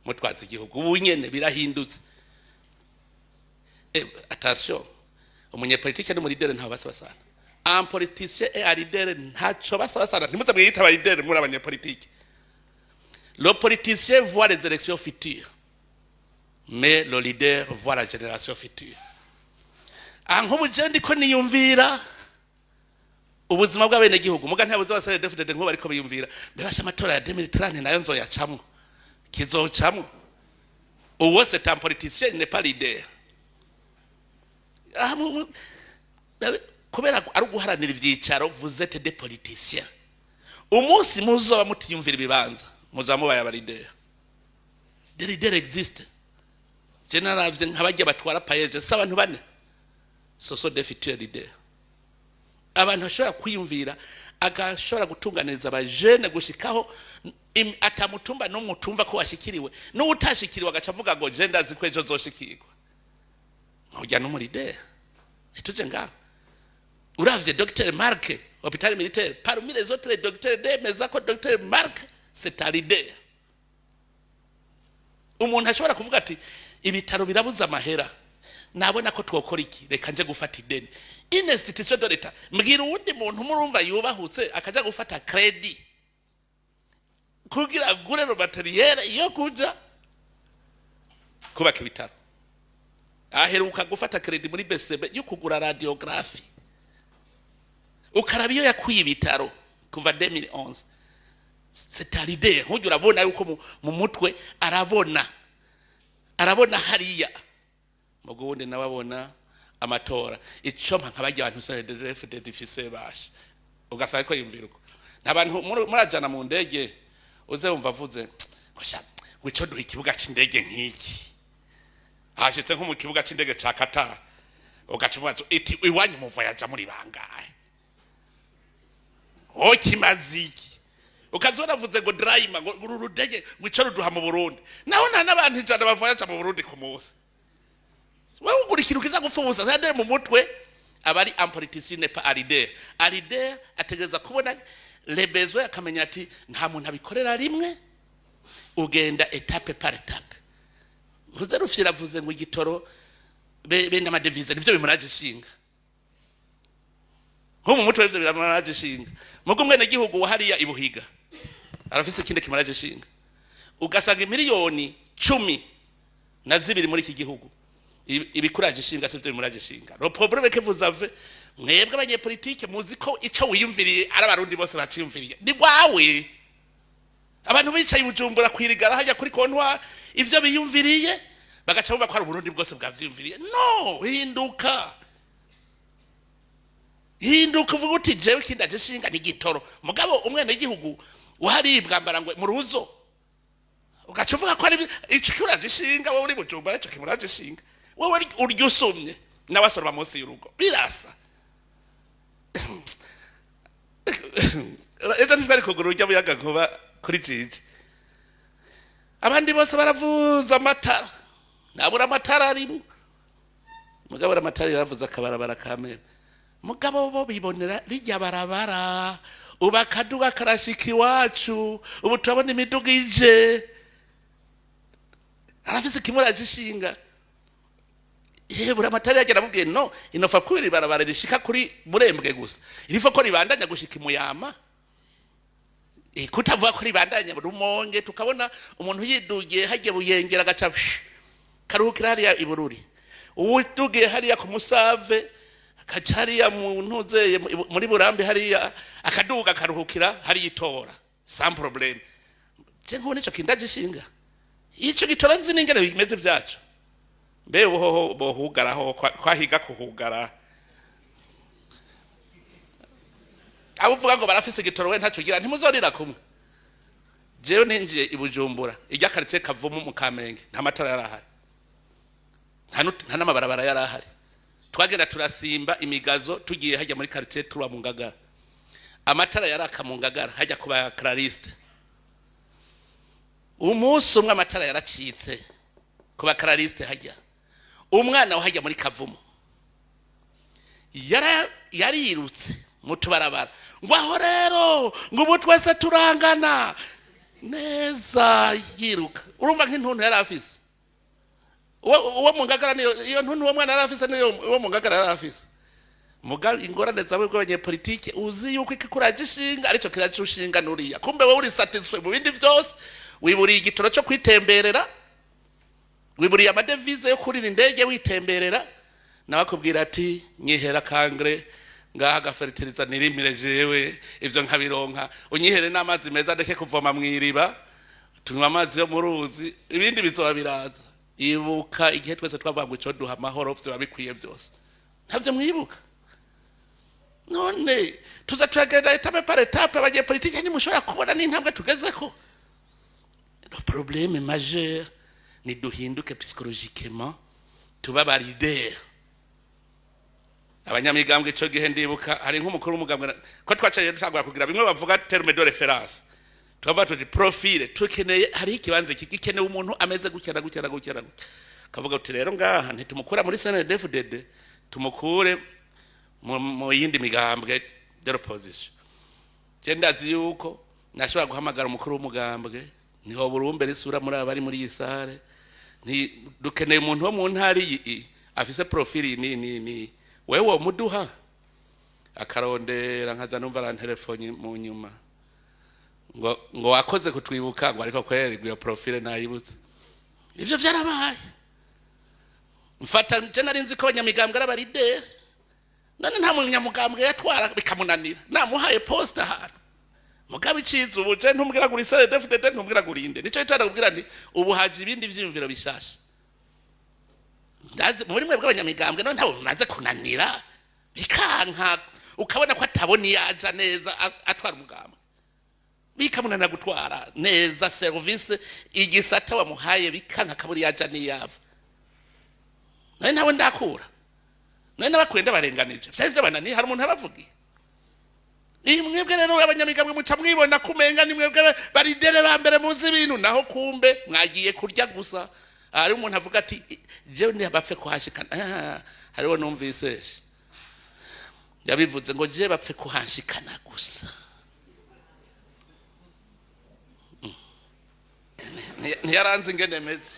mutwaza igihugu, ubu nyene birahindutse. Attention, umunyepolitike n'umu leader ntaho basa basana. Un politicien et un leader ntaco basa basana. Ntimuze mwiyita aba leader muri abanyepolitike. Le politicien voit les élections futures, mais le leader voit la génération future. Ah, nk'ubu je ndiko niyumvira ubuzima bw'abenegihugu, muga ntabuze wa CNDD-FDD nk'ubu ariko biyumvira mbebasha amatora ya 2030 nayo nzoyacamwo, kizocamwo. Uwo c'est un politicien, il n'est pas leader. Ah, kubera ari uguharanira ivyicaro, vous êtes des politiciens. Umunsi muzoba mutiyumvira ibibanza, muzaba mubaye aba leader. Des leaders existe. Je naravye nk'abajya batwara PAEEJ, si abantu bane, ce sont des futurs leaders, abantu bashobora kwiyumvira, agashobora gutunganiriza abajene gushikaho atamutumba n'umwe utumva ko washikiriwe, n'uwutashikiriwe agaca avuga ngo: "Je ndazi ko ejo zoshikirwa." Ujya n'umu leader. Ntituje ngaho. Uravye Dr Mark, hôpital militaire, parmi les autres docteurs, demeza ko Dr Mark c'est un leader. Umuntu ashobora kuvuga ati: "Ibitaro birabuze amahera, nabona ko twokora iki, reka nje gufata ideni." Une institution de l'État, mbwira uwundi muntu murumva yubahutse akaja gufata crédit kugira agure le matériel yo kuja kubaka ibitaro. Aheruka gufata crédit muri BCB yo kugura radiographie. Ukaraba iyo yakwiye ibitaro kuva 2011, c'est un leader. Nk'ujya urabona yuko mu mutwe arabona, arabona hariya mu guwundi nawe abona amatora. Ico mpa nk'abajya abantu CNDD-FDD ifise basha, ugasanga ko yumvira uko nta bantu murajana mu ndege, uze wumva avuze ngo: "Sha, ngo ico duha ikibuga c'indege nk'iki." Hashitse nko mu kibuga c'indege ca Qatar, ugaca umubaza iti: "Iwanyu muvoyaja muri bangahe? Ho kimaze iki?" Ukaza waravuze ngo Drima, ngo uru rudege ngo ico ruduha mu Burundi, naho nta n'abantu 100 bavoyaja mu Burundi ku munsi. Wewe ugura ikintu kiza gupfa ubusa. C'est mu mutwe aba ari un politicien n'est pas un leader. Un leader ategereza kubona les besoins, akamenya ati nta muntu abikorera rimwe, ugenda étape par étape. Ntuze rufyira avuze ngo igitoro bene ama devises nivyo bimuraje ishinga. Nko mu mutwe ivyo biramuraje ishinga, mugo umwene gihugu wa hariya ibuhiga arafise ikindi kimuraje ishinga. Ugasanga 12 miliyoni muri iki gihugu, ibikuraje ishinga sivyo bimuraje ishinga. Le problème que vous avez, mwebwe abanyepolitike, muzi ko ico wiyumviriye ari abarundi bose baciyumviriye. Ni gwawe. Abantu bicaye i Bujumbura kwirigara hajya kuri comptoir, ivyo biyumviriye bagaca bumva ko ari Uburundi bwose bwavyiyumviriye. No hinduka, hinduka, uvuga uti jewe ikindi aje shinga ni igitoro, mugabo umwene gihugu waharibwa ngo mu ruzo, ugaca uvuga ko ari ico kuraje ishinga. Wowe uri Bujumbura, ico kimuraje ishinga, wowe urya usumye nawe asoroma munsi y'urugo, birasa. Ejo ntibari kugura urya muyaga nkuba kuri jiji, abandi bose baravuza amatara, nabura amatara arimwo, mugabo amatara yaravuze akabarabara kamena, mugabo bo bibonera rijya barabara. Ubu akaduga karashika iwacu, ubu turabona imiduga ije. Arafise ikimuraje ishinga. Buri amatara yagera amubwiye no inofa kubira ibarabara rishika kuri Murembwe gusa, irifo ko ribandanya gushika imuyama. Kutavuga ko ribandanya Rumonge, tukabona umuntu yidugiye hajya Buyengera agaca psh, karuhukira hariya ibururi, uwudugiye hariya ku Musave akaca hariya mu ntuzeye muri Burambi hariya akaduga akaruhukira hariya itora sans problème. Je nkubona ico kindaje ishinga, ico gitora nzi n'ingene bimeze vyaco. Mbe ubuhoho bohugaraho kwahiga kuhugara? Abo uvuga ngo barafise igitoro, we ntacyo ugira, ntimuzorira kumwe. Jewe ninjiye i Bujumbura, ijya quartier Kavumu mu Kamenge, nta matara yari ahari, nta n'amabarabara yari ahari. Twagenda turasimba imigazo tugiye hajya muri quartier tuba mu Ngagara. Amatara yaraka mu Ngagara hajya kuba clariste. Umunsi umwe amatara yaracitse ku ba clariste hajya. Umwana wahajya muri Kavumu yarirutse mu tubarabara ngo aho rero ngo ubu twese turangana neza, yiruka. Urumva nk'intuntu yari afise uwo mu Ngagara, niyo iyo ntuntu uwo mwana yari afise, niyo uwo mu Ngagara yari afise. Muga ingorane zawe bw'abanyepolitike, uzi yuko ikikuraje ishinga aricyo kiraje ushinga nuriya, kumbe wowe uri satisfait mu bindi byose, wiburiye igitoro cyo kwitemberera, wiburiye ama devises yo kurira indege witemberera, nawe akubwira ati nyihera kangre ngaha agafertiliza nirimire, jewe ivyo nkabironka, unyihere n'amazi meza ndeke kuvoma mw'iriba, tunywa amazi yo mu ruzi, ibindi bizoba biraza. Ibuka igihe twese twavuga ngo ico duha amahoro vyoba bikwiye vyose, ntavyo mwibuka? None tuza turagenda étape par étape. Abanyepolitike ntimushobora kubona n'intambwe tugezeko. Le problème majeur ni duhinduke psychologiquement, tuba ba leader. Abanyamigambwe ico gihe, ndibuka hari nk'umukuru w'umugambwe ko twacaye dutangura kugira bimwe bavuga terme de référence, tukavuga tuti profil tukeneye, hariho ikibanza iki gikenewe umuntu ameze gutya na gutya na gutya na gutya. Kavuga uti rero ngaha ntitumukura muri CNDD-FDD, tumukure mu yindi migambwe de l'opposition. Je ndazi yuko nashobora guhamagara umukuru w'umugambwe, niho burumbe risura muri abari muri iyi salle, nti dukeneye umuntu wo mu ntara iyi afise profil iyi ni ni ni, wewe wo muduha? Akarondera, nkaza numva arantelefone mu nyuma ngo wakoze kutwibuka, ngo ariko kweri iyo profil nayibutse. Ivyo vyarabaye. Mfata je nari nzi ko abanyamigambwe ari aba leader, none nta munyamugambwe yatwara bikamunanira, namuhaye poste ahantu. Mugabo iciza ubu, je ntumbwira ngo uri CNDD-FDD, ntumbwira ngo urinde, nico gitanda kubwira nti ubu haje ibindi vyiyumviro bishasha. Ndazi muri mwe bw'abanyamigambwe none ntabwo bimaze kunanira bikanka, ukabona ko atabona iyo aja neza atwara umugambwe, bikamunanira gutwara neza service igisata wamuhaye, bikanka akabura iyo aja n'iyava. None ntawe ndakura, none n'abakwiye ndabarenganije, vyari vyabananiye, hari umuntu abavugiye. Mwebwe rero abanyamigambwe muca mwibona kumenga ni mwebwe baridere ba mbere muzi ibintu, naho kumbe mwagiye kurya gusa. Hari umuntu avuga ati: "Jewe ntibapfe kuhashikana." Ah, hariho numvise yabivuze ngo: "Je bapfe kuhashikana gusa." Ntiyaranze ingene meze.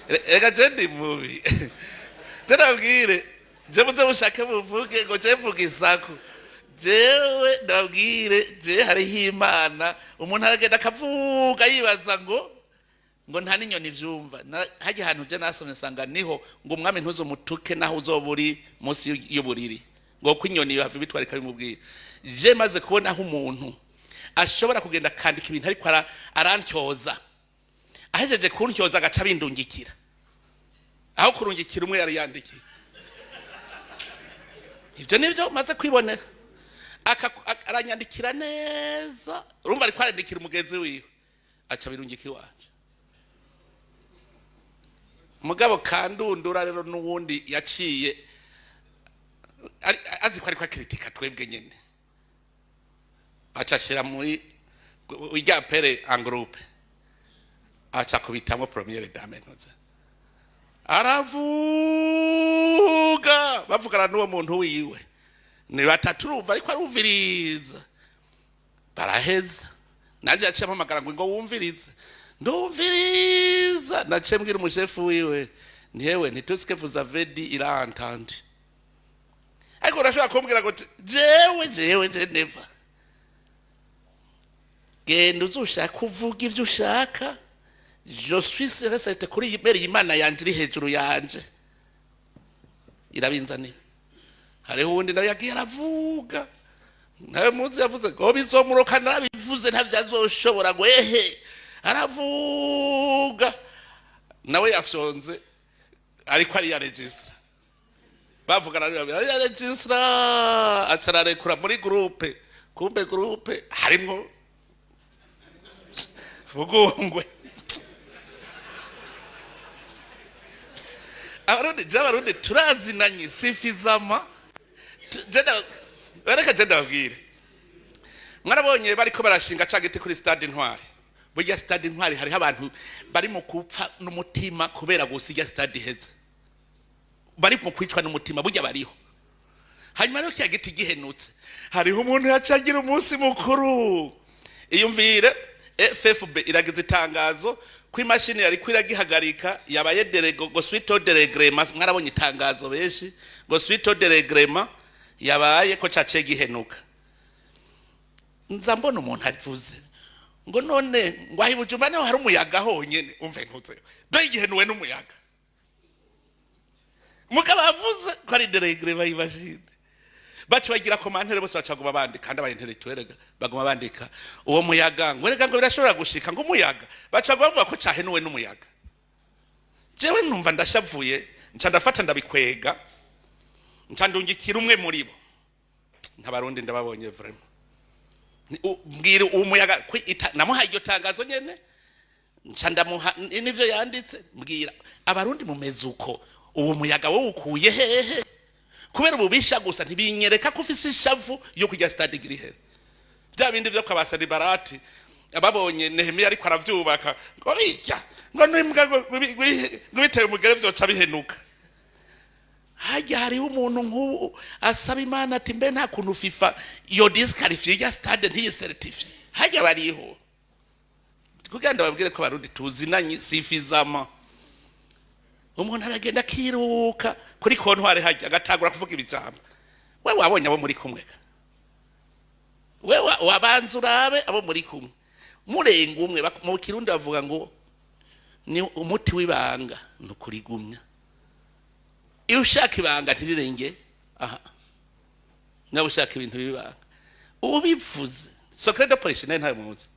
Reka je ndi mubi, je nabwire, je muze mushake muvuge ngo je mvuga isaku. Jewe ndabwire, je hariho Imana. Umuntu aragenda akavuga yibaza ngo nta n'inyoni ivyumva. Harya hantu je nasomye nsanga niho ngo umwami ntuzumutuke naho uzoba uri munsi y'uburiri, ngo ko inyoni yohava ibitwara ikabimubwira. Je maze kubona aho umuntu ashobora kugenda akandika ibintu ariko arantyoza, ahejeje kuntyoza agaca abindungikira aho kurungikira umwe yari yandikiye. Ibyo nibyo maze kwibonera. Aranyandikira neza, urumva ariko arandikira umugenzi wiwe, aca abirungika iwacu. Mugabo kandundura rero n'uwundi yaciye azi ko ariko akritika twebwe nyene, aca ashira muri irya pere en groupe, aca kubitamo première dame ntuze aravuga, bavugana n'uwo muntu wiwe, ni batatu, urumva ariko arumviriza, baraheza. Nanjye yaciye ampamagara ngo wumvirize, ndumviriza. Naciye mbwira umushefu wiwe ntihewe nti: "Ce que vous avez dit, il a entendu." Ariko urashobora kumbwira ngo jewe je never genda uzushaka uvuga ibyo ushaka. Je suis sûr certain kuri iyi mbere Imana yanje iri hejuru yanje irabinzanira. Hariho uwundi nawe yagiye aravuga, nawe muzi yavuze ngo bizomuroka, narabivuze, ntavyo azoshobora, ngo ehe aravuga, nawe yafyonze ariko ari ya registra, bavugana ari ya registra, aca ararekura muri groupe. Kumbe groupe harimwo bugungwe. Abarundi, je abarundi turazinanye sifizama. Reka je ndababwire, mwarabonye bariko barashinga ca giti kuri stade Intwari. Burya stade Intwari hariho abantu bari mu kupfa n'umutima kubera gusa irya stade iheze, bari mu kwicwa n'umutima, burya bariho. Hanyuma rero kiriya giti gihenutse, hariho umuntu yacagira umunsi mukuru. Iyumvire, FFB iragize itangazo ko imashini yariko iragihagarika yabaye déréglo ngo suite au dérèglement. Mwarabonye itangazo benshi ngo suite au dérèglement yabaye ko caciye gihenuka. Nza mbona umuntu avuze ngo none ngo aho i Bujumbura niho hari umuyaga honyene. Umve, ntuze dore igihenuwe n'umuyaga, mugabo avuze ko ari dérèglement y'imashini. Baca bagira commentaire bose, baca baguma bandika, kandi aba intellectuel baguma bandika uwo muyaga, ngo rega ngo birashobora gushika ngo umuyaga, baca bavuga ko cahenuwe n'umuyaga. Jewe numva ndashavuye, nca ndafata ndabikwega, nca ndungikira umwe muri bo. Ntabarundi ndababonye vraiment. Mbwira uwo muyaga namuhaye iryo tangazo nyene, nca ndamuha n'ivyo yanditse. Mbwira, abarundi mumeze uko, uwo muyaga wowe ukuye hehe? Kubera ububisha gusa ntibinyereka ko ufise ishavu yo kujya stade irihere. Bya bindi vyo kwa Basanibarati babonye Nehemiya ariko aravyubaka, ngo bijya ngo n'imbwa ngo biteye umugere vyoca bihenuka. Hajya hariho umuntu nk'ubu asaba Imana ati: "Mbe nta kuntu FIFA yo disqualifié ya stade ntiyicertifié?" Hajya bariho kugira ndababwire ko abarundi tuzinanye sifizama. Umuntu aragenda akiruka kuri comptoir hajya agatangura kuvuga ibijambo. We wabonye abo muri kumwe, we wabanza urabe abo muri kumwe, murenga umwe. Mu Kirundi bavuga ngo ni umuti w'ibanga ni ukurigumya. Iyo ushaka ibanga ntirirenge aha, nawe ushaka ibintu b'ibanga ubivuze. Secret de polichinelle ntayo muzi?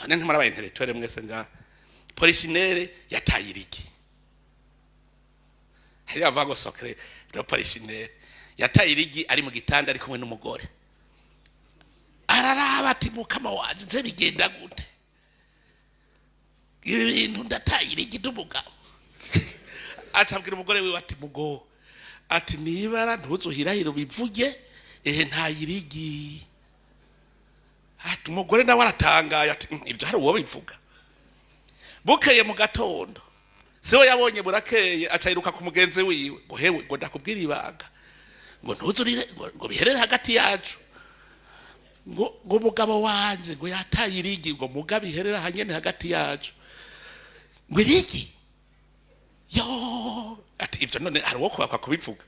None ntimurabaye intellectuel mwese ngaha? Polichinelle yataye irigi. Hariya bavuga ngo secret de polichinelle yataye irigi ari mu gitanda, ari kumwe n'umugore, araraba ati: "Mukama wanje, nje bigenda gute ibi bintu? Ndataye irigi n'umugabo." Aca abwira umugore wiwe ati: "Mugo Ati nibara ntuzuhirahire ubivuge, ehe, ntayirigi. Ati umugore nawe aratangaye, ati: Ibyo hari uwo bivuga?" Bukeye mu gatondo, siwe yabonye burakeye, aca yiruka ku mugenzi wiwe ngo: "Hewe," ngo, "ndakubwira ibanga," ngo, "ntuzurire," ngo, "biherere hagati yacu," ngo "umugabo wanje," ngo, "yataye irigi," ngo, "mugabe iherere hanyene hagati yacu." Ngo: "Irigi?" Yo, ati: "Ibyo none hari uwo kubakwa kubivuga?"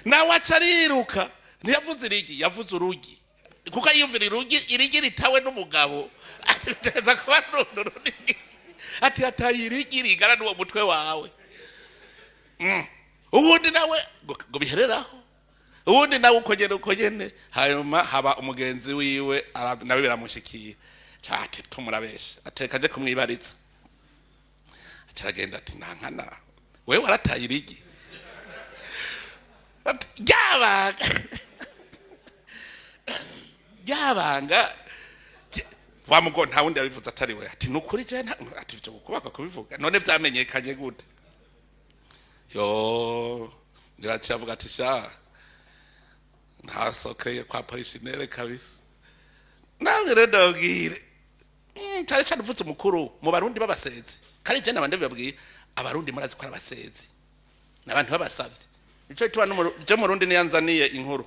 Nawe aca ariruka. Ntiyavuze irigi, yavuze urugi, kuko yiyumvira irugi, irigi ritawe n'umugabo, ati biteza kuba runo runini. Ati: "Yataye irigi rigana n'uwo mutwe wawe." Uwundi nawe ngo bihereraho, uwundi nawe uko nyene, uko nyene. Hanyuma haba umugenzi wiwe, nawe biramushikiye. Ati: "Tumurabesha." Ateka aje kumwibariza, aca aragenda, ati: "Nankana, wewe warataye irigi?" Ati: "Ryabanga, ryabanga wa mugo." Nta wundi yabivuze atari we. Ati: "Nukuri je ati ivyo kubaka kubivuga none vyamenyekanye gute?" Yo, nibaciye avuga ati: "Sha, nta secret kwa Polichinelle kabisa." Nawe rero ndababwire, cyane cyane uvutse umukuru mu Barundi b'abasezi, kandi je nabandi bibabwiye, Abarundi murazi ko ari abasezi, ni abantu b'abasavye. Nico gituma je Murundi niyanzaniye inkuru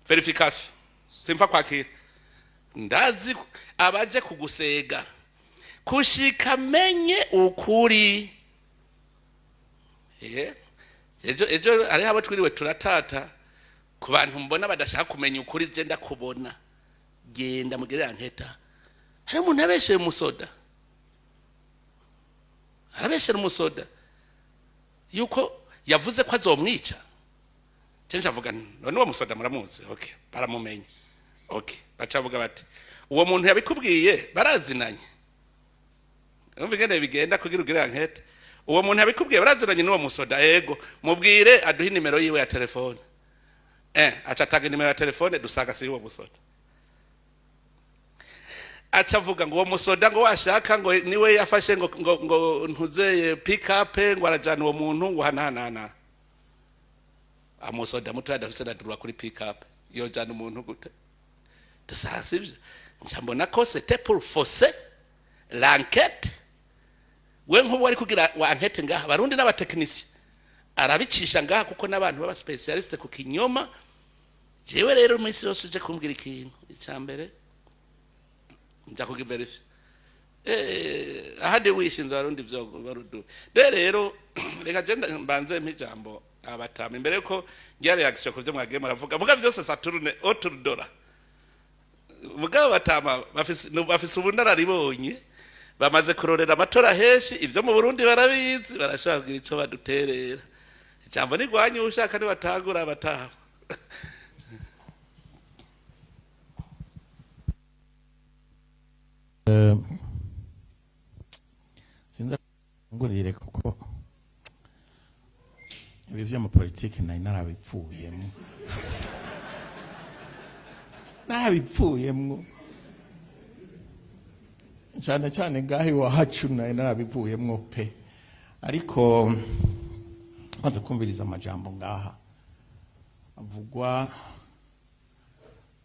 vérification simfa kwakira. Ndazi abaje kugusega kushika menye ukuri. Ejo ejo hariho abo twiriwe turatata ku bantu mbona badashaka kumenya ukuri. Je ndakubona, genda mugire enquête. Hari umuntu abesheye umusoda, arabeshera umusoda yuko yavuze ko azomwica. Censhi avuga: "None uwo musoda muramuzi?" Okay, baramumenye. Okay, baca bavuga bati: "Uwo muntu yabikubwiye barazinanye?" Umva ingene bigenda kugira ugire enquête. "Uwo muntu yabikubwiye barazinanye n'uwo musoda?" "Ego." "Mubwire aduhe nimero yiwe ya telefone." Aca atanga nimero ya telefone, dusanga si uwo musoda. Aca avuga ngo uwo musoda, ngo washaka, ngo niwe yafashe ngo ntuzeye pick up, ngo arajana uwo muntu, ngo hanahana. Amusoda muto adafise na droit kuri pick up, yojana umuntu gute? Dusanga sivyo. Nca mbona ko c'était pour fausser l'enquête. We nk'ubu wari kugira wa enquête ngaha, Barundi n'aba techniciens, arabicisha ngaha, kuko n'abantu b'aba spécialistes ku kinyoma. Jewe rero iminsi yose uje kumbwira ikintu, icya mbere nja kugi vérifier. Ahandi wishinze Abarundi vyo barudu. Rero reka je mbanze mpijambo abatama imbere yuko ngira réaction ku vyo mwagiye muravuga, muga vyose ça tourne autour de la mugabo. Batama bafise no- bafise ubunararibonye, bamaze kurorera amatora henshi, ivyo mu Burundi barabizi, barashobora kugira ico baduterera. Ijambo ni rwanyu, ushaka nibatangura abatama. Sinza ngurire kuko ibi vy'amapolitike nari narabipfuyemo, narabipfuyemwo cyane cyane ngaho iwacu, nari narabivuyemwo pe. Ariko maze kumviriza amajambo ngaha avugwa,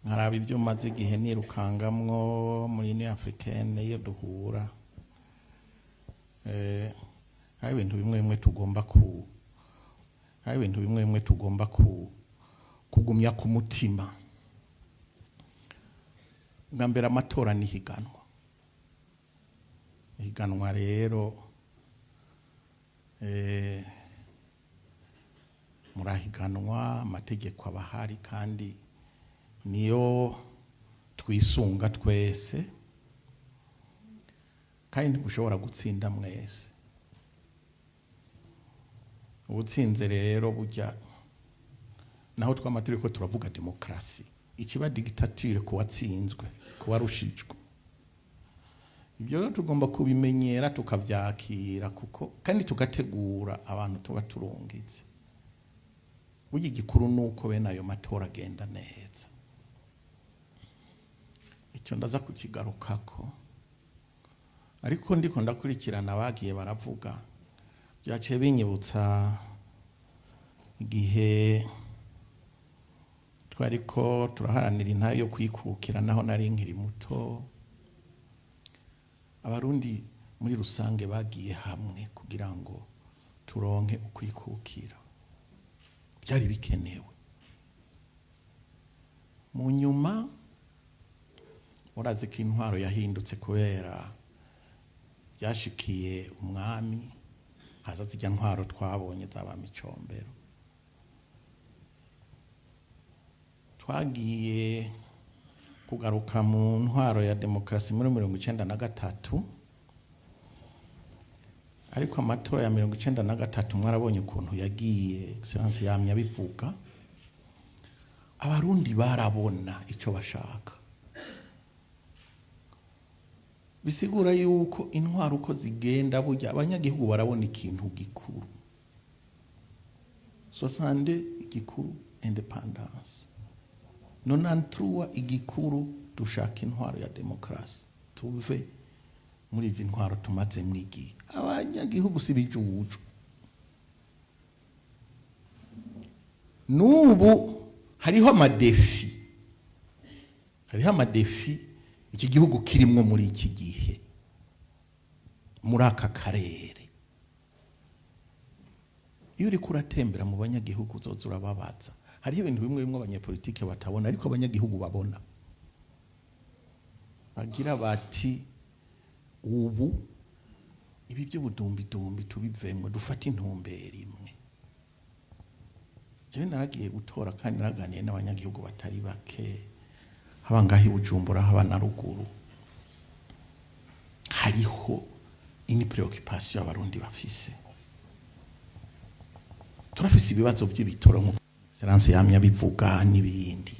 nkaraba ibyo maze igihe nirukangamwo muri Union Africaine, iyo duhura, hari ibintu bimwe bimwe tugomba ku hari ibintu bimwe bimwe tugomba kugumya ku mutima. Bwa mbere, amatora ni higanwa. Higanwa rero, murahiganwa, amategeko aba ahari kandi niyo twisunga twese, kandi ntimushobora gutsinda mwese. Ubutsinze rero, burya naho twama turiko turavuga demokarasi, ikiba dictature ku watsinzwe, ku warushijwe. Ibyo rero tugomba kubimenyera, tukavyakira, kuko kandi tugategura abantu tuba turungitse. Burya igikuru ni uko bene ayo matora agenda neza. Icyo ndaza kukigarukako. Ariko ndiko ndakurikirana abagiye baravuga, byaciye binyibutsa Igihe twariko turaharanira intahe yo kwikukira, naho nari nkiri muto, Abarundi muri rusange bagiye hamwe kugira ngo turonke ukwikukira. Byari bikenewe. Mu nyuma murazi ko intwaro yahindutse kubera byashikiye umwami, haza zijya ntwaro twabonye zaba Micombero. Twagiye kugaruka mu ntwaro ya demokarasi muri 93, ariko amatora ya 93 mwarabonye ukuntu yagiye. Excellence yamye abivuga, Abarundi barabona icyo bashaka. Bisigura yuko intwaro uko zigenda, burya abanyagihugu barabona ikintu gikuru. 62 igikuru indépendance, 93 igikuru dushaka intwaro ya demokarasi, tuve muri izi ntwaro tumazemwo igihe. Abanyagihugu si bijuju. N'ubu hariho ama défis, hariho ama défis iki gihugu kirimwo muri iki gihe, muri aka karere. Iyo uriko uratembera mu banyagihugu, uzoza urababaza. Hariho ibintu bimwe bimwe abanyepolitike batabona, ariko abanyagihugu babona. Bagira bati: "Ubu ibi by'ubudumbidumbi tubivemwo, dufate intumbero imwe." Jewe naragiye gutora kandi naraganiye n'abanyagihugu batari bake, haba ngaho i Bujumbura, haba na ruguru. Hariho une préoccupation Abarundi bafise. Turafise ibibazo by'ibitoro, nk'uko Excellence yamye abivuga n'ibindi,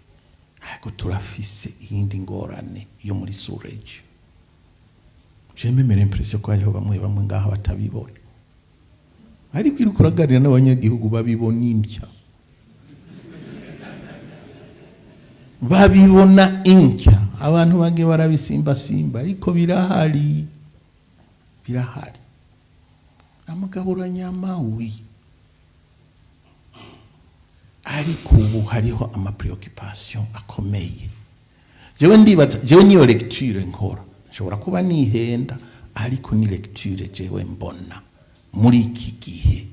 ariko turafise iyindi ngorane yo muri sous-région. J'ai même l'impression ko hariho bamwe bamwe ngaha batabibona, ariko iriko uraganira n'abanyagihugu babibona intya, babibona intya. Abantu bagiye barabisimbasimba, ariko birahari, birahari. Amagaburanyama, ariko ubu hariho ama préoccupations akomeye. Jewe ndibaza, jewe niyo lecture nkora, nshobora kuba nihenda, ariko ni lecture jewe mbona muri iki gihe.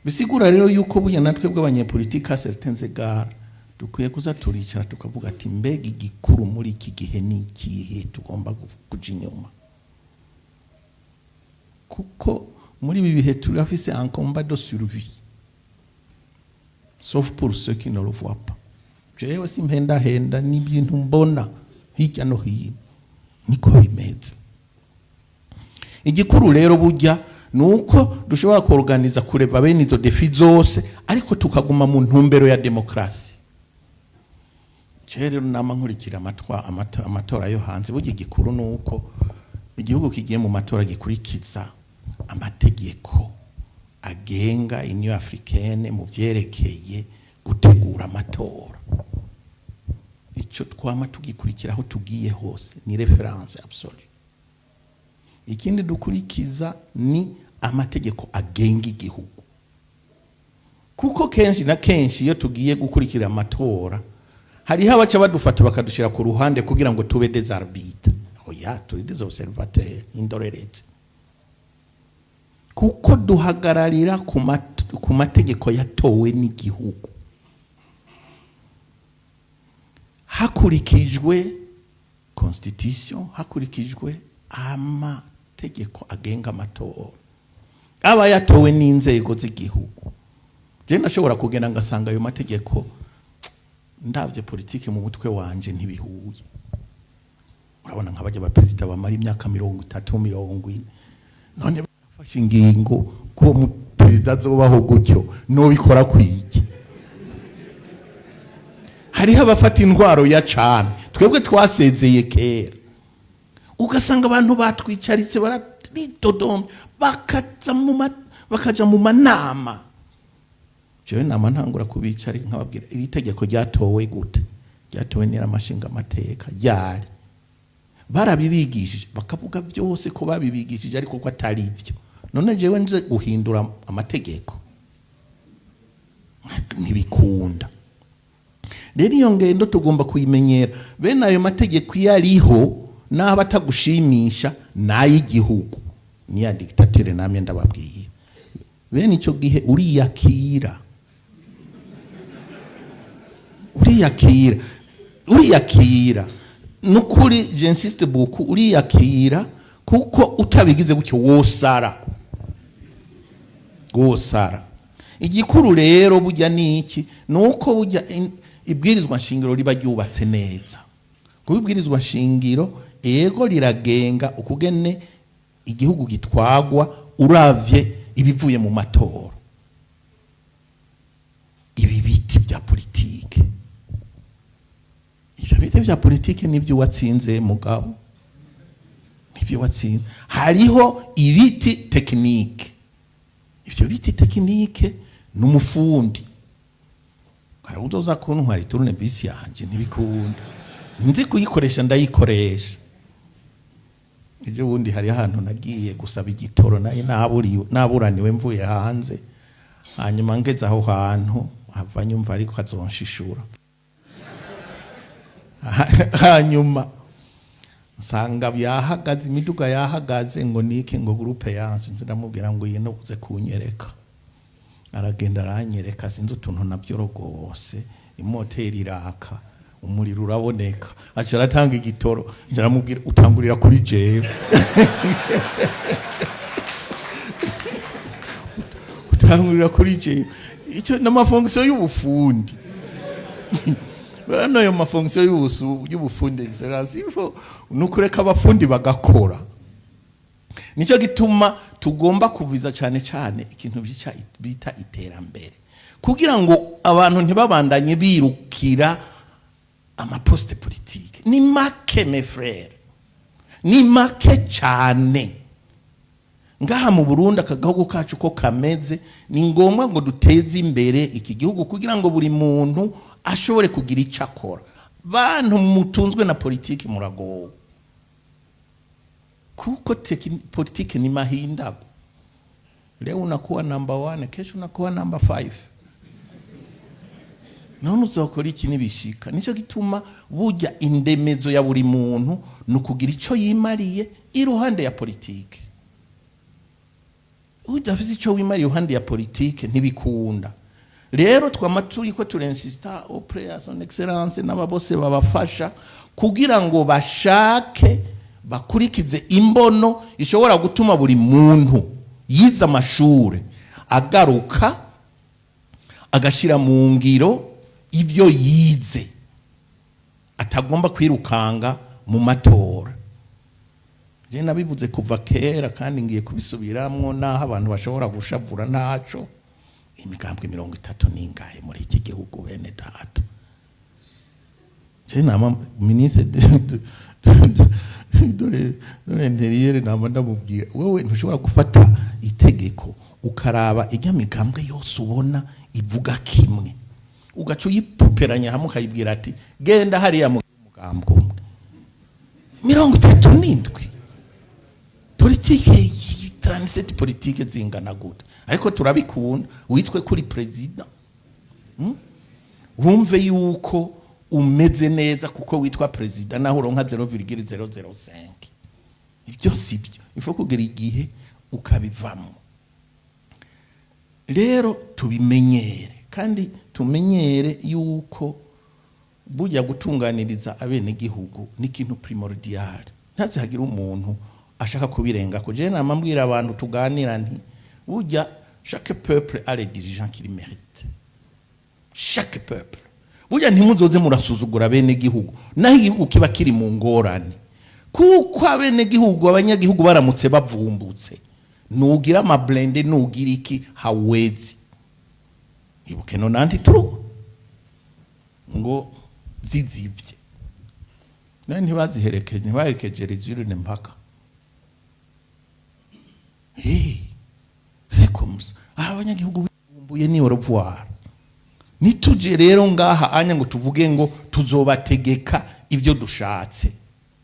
Bisigura rero yuko burya natwe bw'abanyepolitike, à certains égards, dukwiye kuza turicara tukavuga ati: "Mbega igikuru muri iki gihe ni ikihe tugomba kuja inyuma?" Kuko muri ibi bihe turafise un combat de survie, sauf pour ceux qui ne le voient pas. Jewe simpendahenda, n'ibintu mbona hirya no hino niko bimeze. Igikuru rero burya ni uko dushobora kuorganiza kureva bene izo défis zose, ariko tukaguma mu ntumbero ya demokarasi. Je rero nama nkurikira amatora yo hanze. Burya igikuru ni uko igihugu kigiye mu matora gikurikiza amategeko agenga Union africaine mu vyerekeye gutegura amatora. Ico twama tugikurikira aho tugiye hose, ni référence absolue. Ikindi dukurikiza ni amategeko agenga igihugu, kuko kenshi na kenshi iyo tugiye gukurikira amatora hariho abaca badufata bakadushyira ku ruhande kugira ngo tube des arbitres. Oya, turi des observateurs, indorerezi, kuko duhagararira ku mategeko yatowe n'igihugu hakurikijwe constitution, hakurikijwe amategeko agenga amatora aba yatowe n'inzego z'igihugu. Je ndashobora kugenda ngasanga ayo mategeko, ndavye politike mu mutwe wanje, ntibihuye. Urabona nk'abajya abaperezida bamara imyaka 30, 40, none barafashe ingingo ko uwo perezida azobaho gutyo, nobikora kwiki? Hariho abafata intwaro ya cami, twebwe twasezeye kera. Ugasanga abantu batwicaritse, bararidodomba, bakaza mu bakaja mu manama. Jewe nama ntangura kubicara nkababwira: "Iri tegeko ryatowe gute? Ryatowe n'amashinga amateka ryari barabibigishije?" Bakavuga byose ko babibigishije, ariko ko atari ibyo. None jewe nze guhindura amategeko? Ntibikunda. Rero iyo ngendo tugomba kuyimenyera. Bene ayo mategeko iyo ariho, n'aba atagushimisha, n'ay'igihugu, niya dictature. Namye ndababwiye, bene icyo gihe uriyakira, uriyakira, uriyakira. Nukuri, j'insiste beaucoup, uriyakira, kuko utabigize gutyo wosara, wosara. Igikuru rero burya ni iki? Ni uko burya ibwirizwa nshingiro riba ryubatse neza, kuko ibwirizwa nshingiro, ego, riragenga ukugene igihugu gitwagwa uravye ibivuye mu matora. Ibi biti vya politike, ivyo biti vya politike nivyo watsinze, mugabo nivyo watsinze. Hariho ibiti techniques. Ivyo biti techniques, n'umufundi karabuzoza kuntwara tournevis yanje, ntibikunda. Nzi kuyikoresha, ndayikoresha. Ejo bundi hari ahantu nagiye gusaba igitoro, nayo naburiwe, naburaniwe, mvuye hanze. Hanyuma ngeze aho hantu, hava nyumva ariko azonshishura. Hanyuma nsanga yahagaze, imiduga yahagaze. Ngo niki? Ngo groupe yanse. Ndamubwira ngo iyi uze kunyereka. Aragenda aranyereka, sinzi utuntu nabyo rwose, imoteri iraka, umuriro uraboneka, aca aratanga igitoro. Ndaramubwira: "Utangurira kuri jewe, utangurira kuri jewe." Icyo n'ama fonctions y'ubufundi. Bano ayo ma fonctions y'ubufundi, excellence, ifo nukureka abafundi bagakora. Nicyo gituma tugomba kuviza cyane cyane ikintu bita iterambere, kugira ngo abantu ntibabandanye birukira ama postes politiques. Ni make, mes frères, ni make cyane ngaha mu Burundi. Aka gahugu kacu ko kameze, ni ngombwa ngo duteze imbere iki gihugu kugira ngo buri muntu ashobore kugira icyo akora. Bantu mutunzwe na politiki, muragowe, kuko politiki ni mahindago. Leo unakuwa number one, kesho unakuwa number five. None uzokora iki nibishika? Nicyo gituma burya indemezo ya buri muntu ni ukugira icyo yimariye iruhande ya politiki. Udafite icyo wimariye iruhande ya politiki, ntibikunda. Rero twama turiko turensista auprès ya son excellence n'aba bose babafasha, kugira ngo bashake bakurikize imbono ishobora gutuma buri muntu yize amashure agaruka agashira mu ngiro ivyo yize, atagomba kwirukanga mu matora. Je nabivuze kuva kera kandi ngiye kubisubiramwo, naho abantu bashobora gushavura, ntaco. Imigambwe 30 n'ingahe muri iki gihugu, bene data? Je nama ministre de l'intérieur, nama ndamubwira: "Wewe ntushobora gufata itegeko, ukaraba ijya migambwe yose ubona ivuga kimwe, ugaca uyipuperanya hamwe, ukayibwira ati genda hariya mu mugambwe umwe." 37 politike, 37 politike zingana gute? Ariko turabikunda. Witwe kuri président, Wumve yuko umeze neza kuko witwa président, naho uronka 0,005. Ibyo si byo. Ifo kugera igihe ukabivamo. Rero tubimenyere, kandi tumenyere yuko burya gutunganiriza abenegihugu ni ikintu primordial. Ntaze hagira umuntu ashaka kubirenga ko. Je nama mbwira abantu tuganira nti burya chaque peuple a les dirigeants qu'il mérite. Chaque peuple. Burya ntimuzoze murasuzugura bene gihugu, naho igihugu kiba kiri mu ngorane, kuko abenegihugu, abanyagihugu baramutse bavumbutse, nugira ama blindés, nugira iki, hawezi. Ibuke 93 ngo zizivye nayo ntibaziherekeje, ntibaherekeje les urnes mpaka. C'est comme ça. Aha abanyagihugu bivumbuye ni au revoir. Nituje rero ngaha anya ngo tuvuge ngo tuzobategeka ibyo dushatse,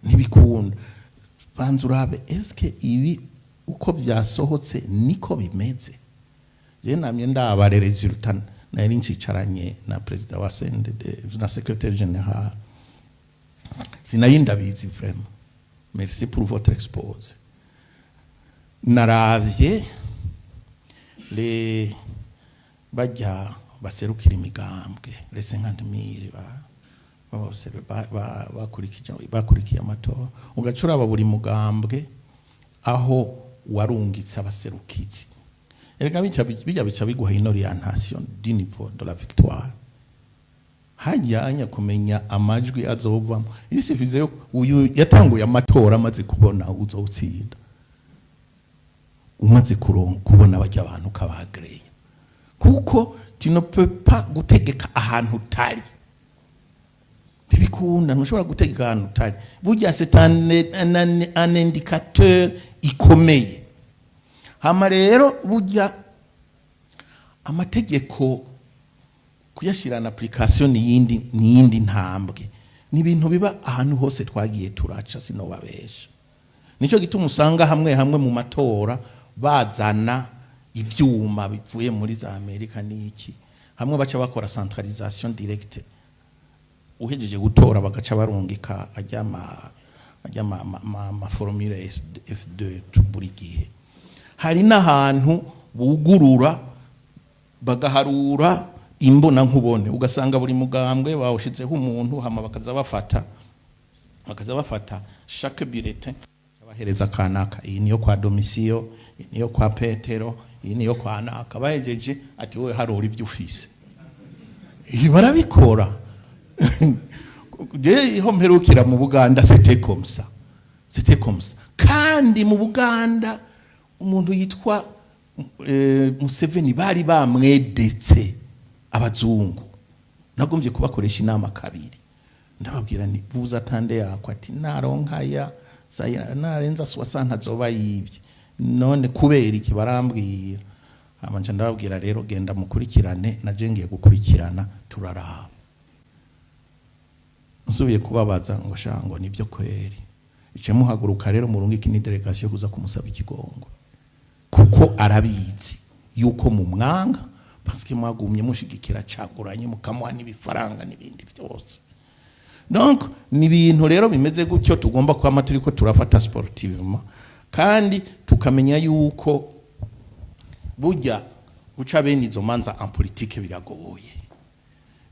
ntibikunda. Banza urabe: eske ibi uko vyasohotse niko bimeze? Je namye ndaba résultat. Nari ncicaranye na président wa CNDD na secrétaire général, sinari ndabizi. Vraiment, merci pour votre exposé. Naravye les bajya baserukira imigambwe, les 50 000 bakurikiye amatora, ugaca uraba buri mugambwe aho warungitse abaserukizi. Erega bijya bica biguha une orientation du niveau de la victoire. Hajyanya kumenya amajwi azovamo, il suffit yo uyu yatanguye amatora amaze kubona uzotsinda, umaze kubona bajya abantu kabagreye, kuko tu ne peux pas gutegeka ahantu utari. Ntibikunda, ntushobora gutegeka ahantu utari. Burya c'est un indicateur ikomeye. Hama rero burya amategeko kuyashyira en application ni yindi ntambwe. Ni ibintu biba ahantu hose twagiye turaca, sinobabesha. Nicyo gituma usanga hamwe hamwe mu matora bazana ivyuma bivuye muri za Amerika n'iki, hamwe baca bakora centralisation directe, uhejeje gutora bagaca barungika ajya ma formule F2 buri gihe. Hari n'ahantu bugurura bagaharura imbona nkubone, ugasanga buri mugambwe bawushizeho umuntu, hama bakaza bafata chaque bulletin, bahereza kanaka: iyi niyo kwa Domisiyo, iyi niyo kwa Petero, iyi niyo kwa naka. Bahejeje ati: "Wowe harura ivyo ufise." Ibi barabikora. Je iho mperukira mu Buganda, c'était comme ça, c'était comme ça. Kandi mu Buganda umuntu yitwa Museveni bari bamwedetse abazungu. Nagombye kubakoresha inama kabiri, ndababwira nti vuza tande yako, ati naronkaya narenza 60 azoba yibye. None kubera iki? Barambwira. Hama nca ndababwira: "Rero genda mukurikirane, naje ngiye gukurikirana, turaraba." Nsubiye kubabaza ngo shango nibyo kweri, ice muhaguruka rero murungike ni délégation kuza kumusaba ikigongo, kuko arabizi yuko mu mwanga, parce que mwagumye mushigikira caguranye, mukamuha n'ibifaranga n'ibindi byose. Donc ni ibintu rero bimeze gutyo tugomba kwama turiko turafata sportivement, kandi tukamenya yuko burya guca bene izo manza en politique biragoye,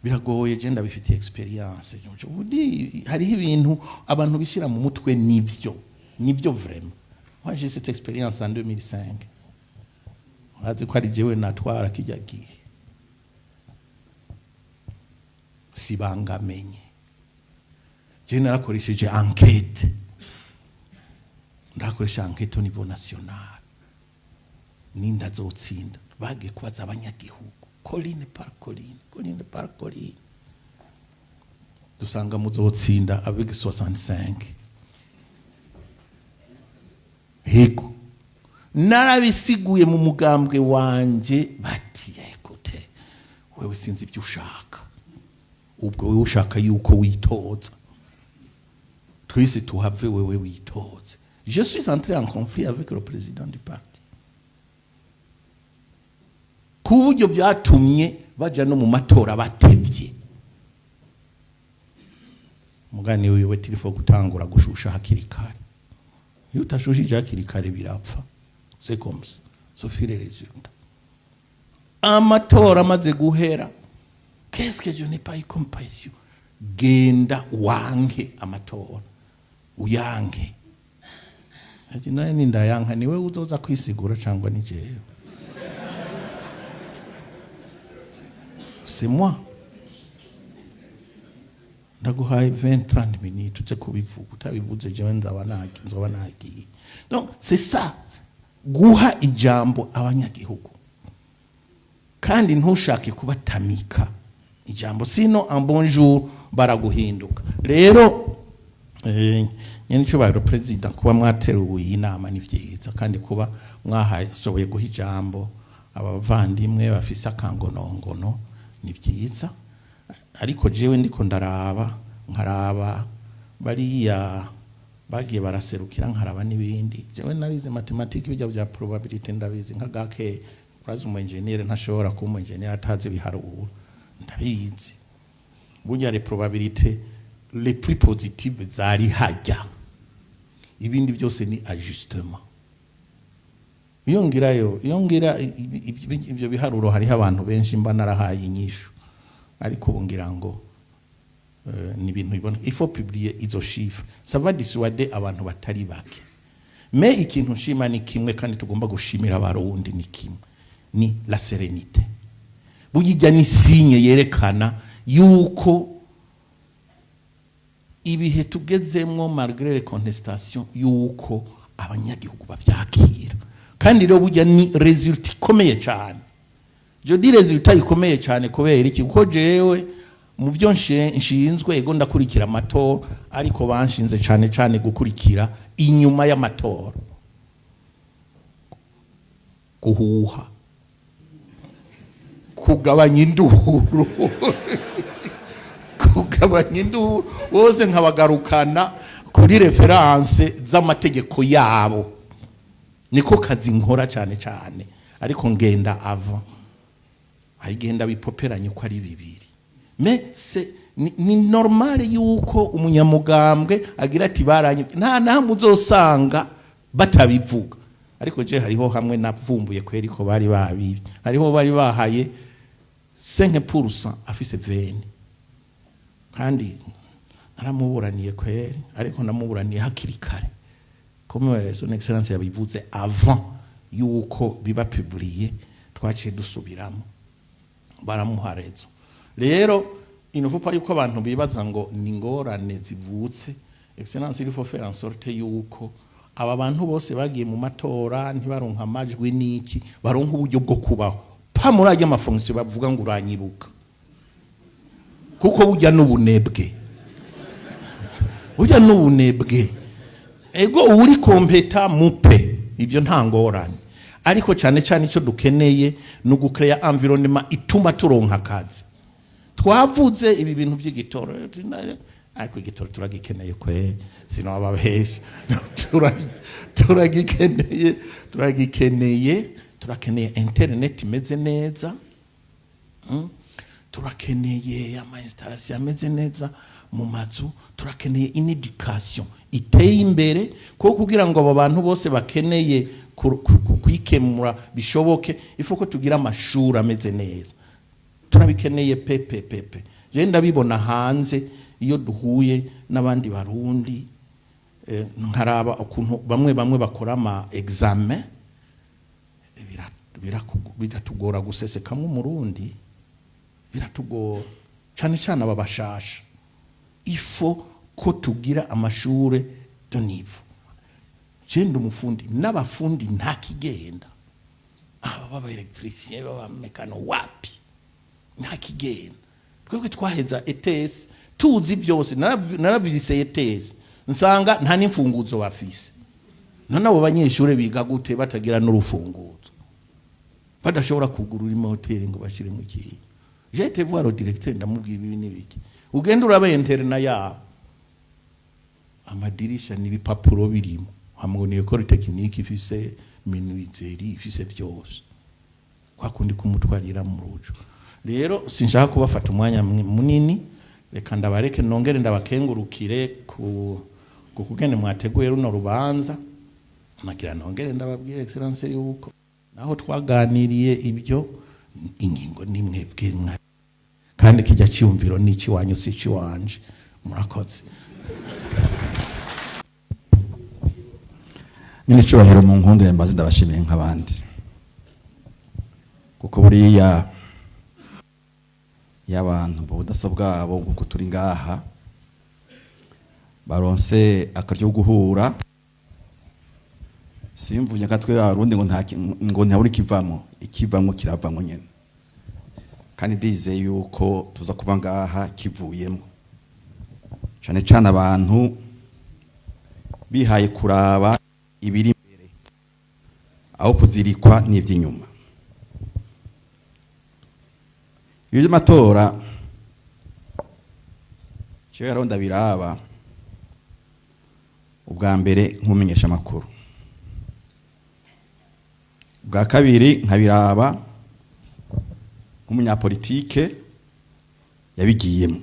biragoye. Je ndabifitiye expérience. Budi hariho ibintu abantu bishira mu mutwe, nivyo nivyo. Vraiment, moi j'ai cette expérience en 2005. Urazi ko ari jewe natwara kijya gihe, sibangamenye. Je narakoresheje enquête, ndakoresha enquête au niveau national, ninda azotsinda. Bagiye kubaza abanyagihugu colline par colline, colline par colline, dusanga muzotsinda avec 65. Yego, narabisiguye mu mugambwe wanje, bati: "Écoute, wewe sinzi ibyo ushaka, ubwo wewe ushaka yuko witoza, twese tuhave, wewe witoze." Je suis entré en conflit avec le président du parti, ku buryo byatumye baja no mu matora batevye. Mugani wiwe tirifo gutangura gushusha hakiri kare. Iyo utashushije hakiri kare birapfa. C'est comme ça, sauf les résultats. Amatora amaze guhera, qu'est-ce que je n'ai pas eu comme pression? Genda wanke amatora, uyanke. Ati: "Naye nindayanka, niwe uzoza kwisigura cyangwa ni jewe?" C'est moi. Ndaguhaye 20 30 minutes uze kubivuga. Utabivuze jewe nzaba nagiye, nzoba nagiye. Donc c'est ça, guha ijambo abanyagihugu, kandi ntushake kubatamika ijambo, sino un bon jour baraguhinduka. Rero nyene icubahiro président, kuba mwateruye iyi nama ni vyiza, kandi kuba mwahashoboye guha ijambo abavandimwe bafise akangonongono ni vyiza. Ariko jewe ndiko ndaraba, nkaraba bariya bagiye baraserukira, nkaraba n'ibindi. Jewe narize mathématiques, bijya bya probabilité ndabizi nka gake. Urazi, umu ingénieur ntashobora kuba umu ingénieur atazi ibiharuro. Ndabizi, burya les probabilités les plus positives zari hajya, ibindi byose ni ajustement. Iyo ngirayo, iyo ngira ibyo biharuro, hariho abantu benshi mba narahaye inyishu, ariko ubu ngira ngo ni ibintu bibona. Il faut publier izo chiffres, ça va dissuader abantu batari bake. Mais ikintu nshima ni kimwe, kandi tugomba gushimira Abarundi ni kimwe, ni la sérénité. Burya ni signe yerekana yuko ibihe tugezemwo, malgré les contestations, yuko abanyagihugu bavyakira. Kandi rero burya ni résultat ikomeye cyane. Je dis résultat ikomeye cyane kubera iki? Kuko jewe mu byo nshinzwe, ego ndakurikira amatora, ariko banshinze cyane cyane gukurikira inyuma y'amatora, guhuha, kugabanya induru, kugabanya induru bose nkabagarukana kuri références z'amategeko yabo. Niko kazi nkora cyane cyane, ariko ngenda ava agenda bipoperanye uko ari bibiri. Mais c'est ni normal yuko umunyamugambwe agira ati baranye, nta namwe uzosanga batabivuga. Ariko je hariho hamwe navumbuye kweri ko bari babibi, hariho bari bahaye 5% afise 20, kandi naramuburaniye kweri, ariko namuburaniye hakiri kare, comme Son Excellence yabivuze avant yuko biba publié. Twaciye dusubiramo, baramuha raison. Rero il ne faut pas yuko abantu bibaza ngo ni ingorane zivutse. Excellence, il faut faire en sorte yuko aba bantu bose bagiye mu matora ntibaronka amajwi n'iki, baronka uburyo bwo kubaho, pa muri ajya ama fonctions bavuga ngo uranyibuka, kuko burya n'ubunebwe, burya n'ubunebwe. Ego, uri compétent mupe, ibyo nta ngorane, ariko cyane cyane icyo dukeneye ni ugu créer environnement ituma turonka akazi. Twavuze ibi bintu by'igitoro, ariko igitoro turagikeneye kwe, sinababesha. Turagikeneye, turagikeneye. Turakeneye internet imeze neza. Turakeneye ama installation ameze neza mu mazu. Turakeneye une éducation iteye imbere, kuko kugira ngo abo bantu bose bakeneye kwikemura bishoboke, ifu ko tugira amashuri ameze neza. Turabikeneye pepe pepe. Je ndabibona hanze iyo duhuye n'abandi Barundi, nkaraba ukuntu bamwe bamwe bakora ama examen, biratugora gusesekamwo Umurundi, biratugora cyane cyane aba bashasha. Ifo ko tugira amashure de niveau. Je ndi umufundi, n'abafundi nta kigenda, aba baba électricien, baba mécano, wapi, nta kigenda. Twebwe twaheza ETS tuzi vyose. Naravisé ETS nsanga nta n'imfunguzo bafise. None abo banyeshure biga gute batagira n'urufunguzo, badashobora kugurura imoteri ngo bashiremo ikintu? J'ai été voir le directeur, ndamubwira ibi n'ibiki. Ugenda uraba internat yabo, amadirisha n'ibipapuro birimo, hamwe ni école technique ifise menuiserie, ifise vyose, kwa kundi kumutwarira mu rujo. Rero sinshaka kubafata umwanya munini, reka ndabareke, nongere ndabakengurukire ku kugene mwateguye runo rubanza. Nagira nongere ndababwire, Excellence, yuko naho twaganiriye ibyo ingingo nimwe bwe, kandi kijya cyumviro n'iki wanyu si ikiwanje. Murakoze. Nyine icyubahiro, mu nkundire mbaze ndabashimiye nk'abandi, kuko buriya iyo abantu mu budasa bwabo nk'uko turi ngaha baronse akaryo ko guhura, simvuye nka twe Abarundi ngo nta ngo ntabura ikivamo, ikivamo kiravamo nyene. Kandi ndizeye yuko tuza kuva ngaha kivuyemo, cane cane abantu bihaye kuraba ibiri imbere aho kuzirikwa n'ivy'inyuma. Ibi by'amatora jewe rero ndabiraba ubwa mbere nk'umumenyesha amakuru. Bwa kabiri, nkabiraba nk'umunyapolitike yabigiyemo.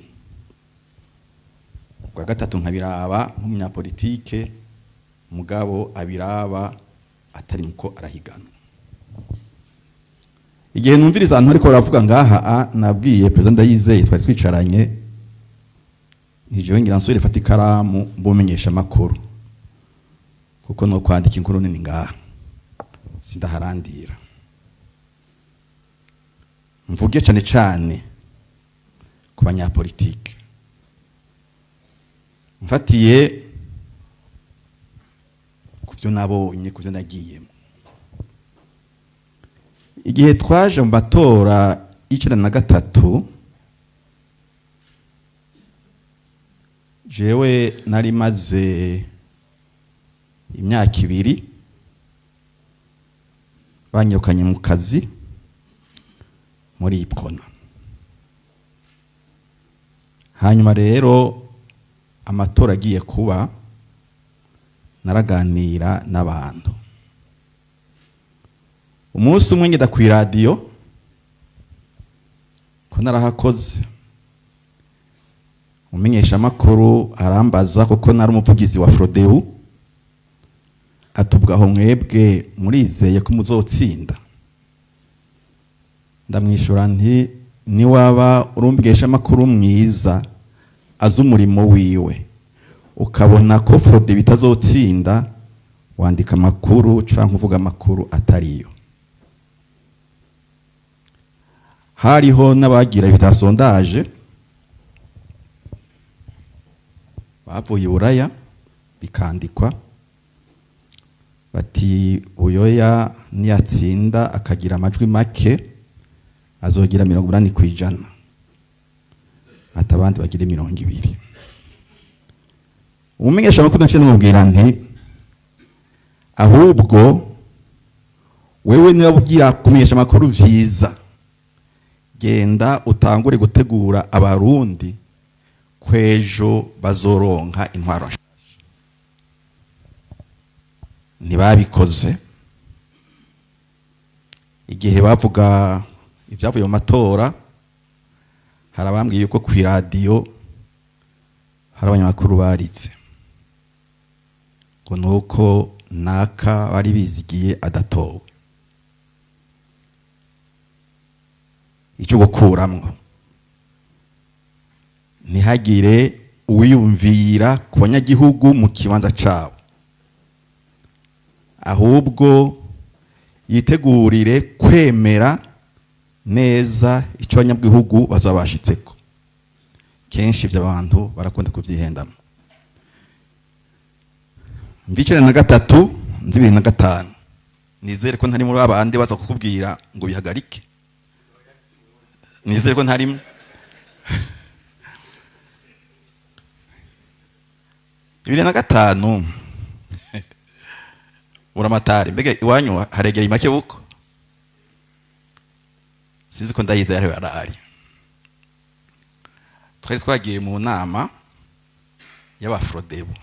Bwa gatatu, nkabiraba nk'umunyapolitike mugabo abiraba atari muko arahigana. Igihe numviriza ahantu ariko baravuga ngaha, nabwiye Perezida Ndayizeye twari twicaranye ntijewe ngira nsubire fata ikaramu mbumenyesha amakuru, kuko no kwandika inkuru nini ngaha sindaharandira. Mvuge cyane cyane ku banyapolitike, mfatiye ku byo nabonye, ku byo nagiyemo. Igihe twaje mu matora y'93, jewe nari maze imyaka 2 banyirukanye mu kazi muri Uprona. Hanyuma rero amatora agiye kuba, naraganira n'abantu. Umunsi umwe ngenda ku iradiyo, ko narahakoze, umumenyeshamakuru arambaza, kuko nari umuvugizi wa Frodebu, atubwa aho: "Mwebwe murizeye ko muzotsinda?" Ndamwishura nti: "Niwaba urumvisha amakuru mwiza azi umurimo wiwe, ukabona ko Frodebu itazotsinda, wandika amakuru cyangwa uvuga amakuru atariyo." Hariho n'abagira ibita sondage bavuye i Buraya, bikandikwa bati: "Buyoya niyatsinda akagira amajwi make azogira 80%, ati abandi bagira 20." Umumenyesha amakuru naciye ndamubwira nti: "Ahubwo wewe niba ugira kumenyesha amakuru vyiza, genda utangure gutegura Abarundi kwejo bazoronka intwaro nshasha." Ntibabikoze. Igihe bavuga ibyavuye mu matora, hari abambwiye yuko ku iradiyo hari abanyamakuru baritse ngo nuko naka bari bizigiye adatowe. Icyo gukuramwo, ntihagire uwiyumvira ku banyagihugu mu kibanza cabo, ahubwo yitegurire kwemera neza icyo abanyagihugu bazaba bashitseko. Kenshi ibyo abantu barakunda kubyihendamo. Mva 93 nzi 2005, nizere ko ntari muri babandi baza kukubwira ngo bihagarike. Nizere ko ntarimo. 2005, Buramatari, mbega iwanyu haregera make buko sinzi ko ndayize yari arahari. Twari twagiye mu nama y'Abafrodebu,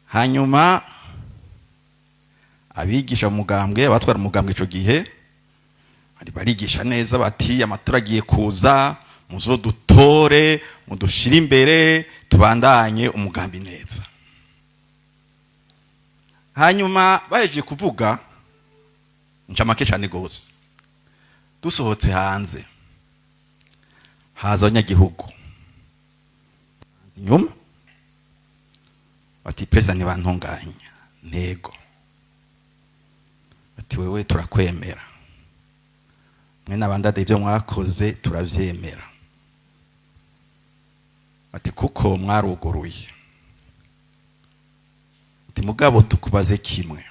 hanyuma abigisha umugambwe, abatwara umugambwe ico gihe barigisha neza bati: "Amatora agiye kuza, muzodutore, mudushire imbere, tubandanye umugambi neza." Hanyuma bahejeje kuvuga, ncamake cyane gose, dusohotse hanze haza abanyagihugu inyuma bati: "Perezida, ntibantunganya ntego." Bati: "Wewe turakwemera, mwe n'abandade ibyo mwakoze turavyemera." Bati: "Kuko mwaruguruye." Ati: "Mugabo tukubaze kimwe."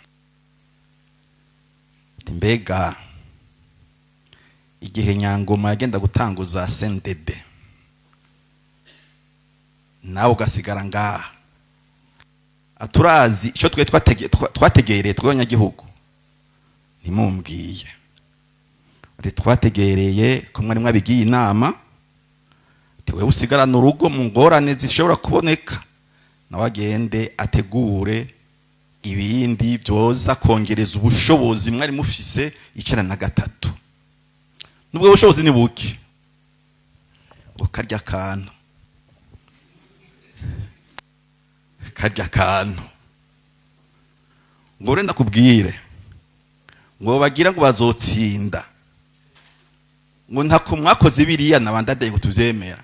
Ati: "Mbega igihe Nyangoma yagenda gutanguza CNDD, nawe ugasigara ngaha, aturazi icyo twe twategereye tw'abanyagihugu ntimumbwiye?" Ati: "Twategereye ko mwari mwabigiye inama." Ati: "Wewe usigarana urugo mu ngorane zishobora kuboneka, nawe agende ategure Ibindi byoza kongereza ubushobozi mwari mufise 93. Nubwo bushobozi ni buke, ukarya akantu, karya akantu ngo renda kubwire ngo bagira ngo bazotsinda, ngo ntako mwakoze biriya nabandadaye ngo tuvyemera,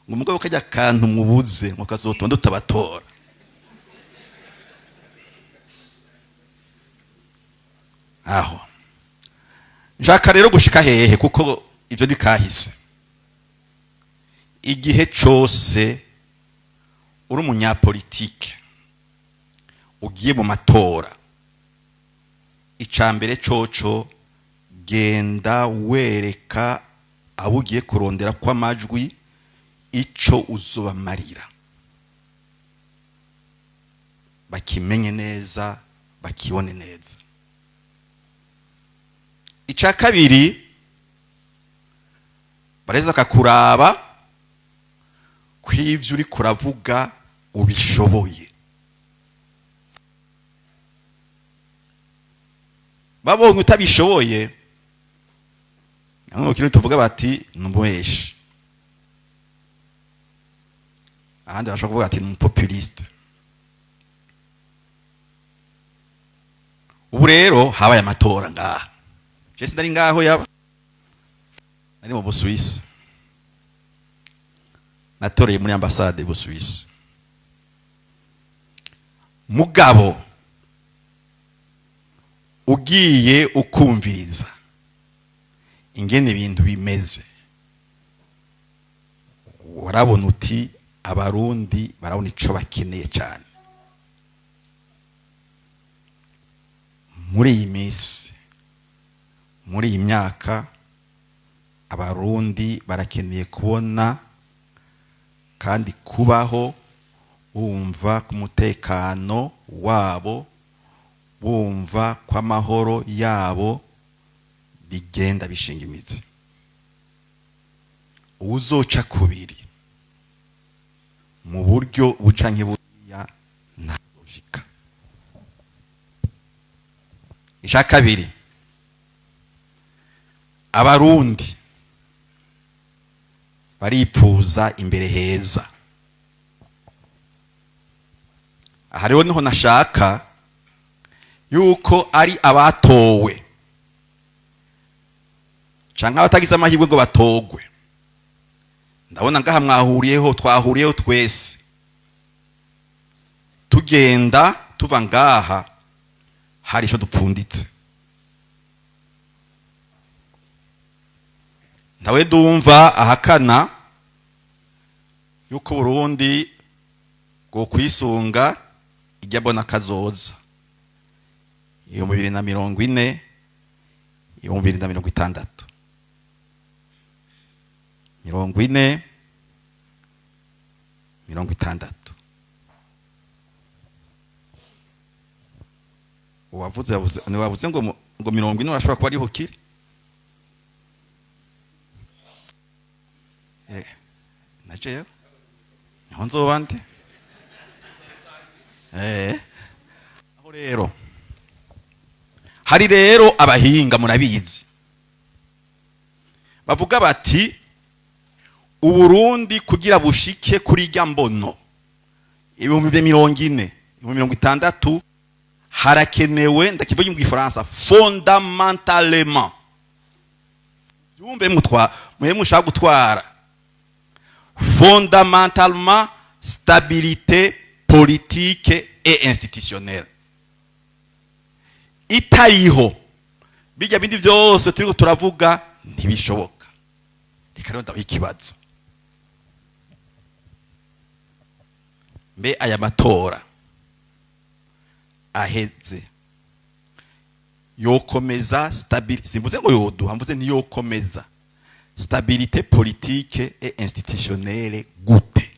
ngo mugabo kajya akantu mubuze ngo kazotuma tutabatora. Aho nshaka rero gushika hehe? Kuko ivyo nikahise. Igihe cose uri umunyapolitike ugiye mu matora, icambere coco genda wereka abo ugiye kurondera kw'amajwi ico uzobamarira, bakimenye neza, bakibone neza. Ica kabiri, bareza kakuraba kw'ivyo uri kuravuga ubishoboye. Babonye utabishoboye, namwe kintu tuvuga bati numubeshi, ahandi barashobora kuvuga ati ni populiste. Ubu rero habaye amatora ngaha, je sinari ngaho, yaba nari mu Busuwisi, natoreye muri ambasade y'Ubusuwisi. Mugabo ugiye ukumviriza ingene ibintu bimeze, warabona uti abarundi barabona ico bakeneye cyane muri iyi minsi, muri iyi myaka. Abarundi barakeneye kubona kandi kubaho bumva ku mutekano wabo, bumva ko amahoro yabo bigenda bishinga imizi. Uwuzoca kubiri mu buryo buca nk'iburiya ntazoshika. Ica kabiri, abarundi baripfuza imbere heza. Aha rero niho nashaka yuko ari abatowe canke abatagize amahirwe ngo batogwe. Ndabona ngaha mwahuriyeho, twahuriyeho twese, tugenda tuva ngaha hari ico dupfunditse. Ntawe dumva ahakana yuko Burundi bwo kwisunga ijya bona kazoza 2040, 2060, 40, 60. Uwavuze yavuze, wavuze ngo 40 urashobora kuba ariho kiri. Najeyo niho nzoba ndi. Aho rero hari rero abahinga murabizi bavuga bati Uburundi kugira bushike kuri irya mbono 2040, 2060, harakenewe, ndakivuga mu Gifaransa, fondamentalement, yumve mutwa mwe mushaka gutwara, fondamentalement stabilité politique et institutionnelle. Itariho, bijya bindi byose turiko turavuga ntibishoboka. Reka rero ndabaha ikibazo: mbe aya matora aheze yokomeza stabilité? Simvuze ngo yoduha, mvuze niyokomeza stabilité politique et institutionnelle gute?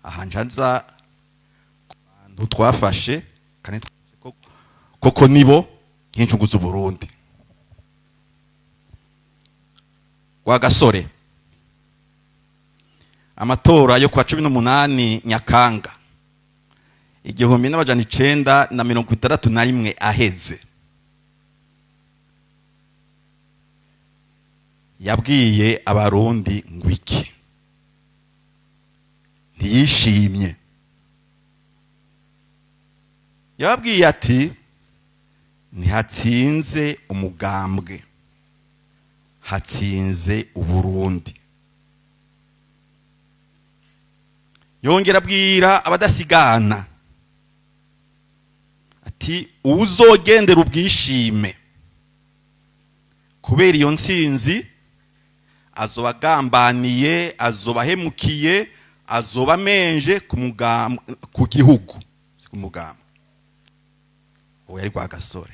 Aha njanza ku bantu twafashe kandi koko nibo nk'incungu z'Uburundi. Rwagasore Amatora yo kwa 18 Nyakanga 1961 aheze, yabwiye Abarundi ngo iki? Ntiyishimye. Yababwiye ati: "Ntihatsinze umugambwe, hatsinze Uburundi." Yongera abwira abadasigana ati: "Uwuzogendera ubwishime kubera iyo ntsinzi azoba agambaniye, azoba ahemukiye, azoba amenje ku gihugu, si ku mugambwe." Uwo yari Rwagasore.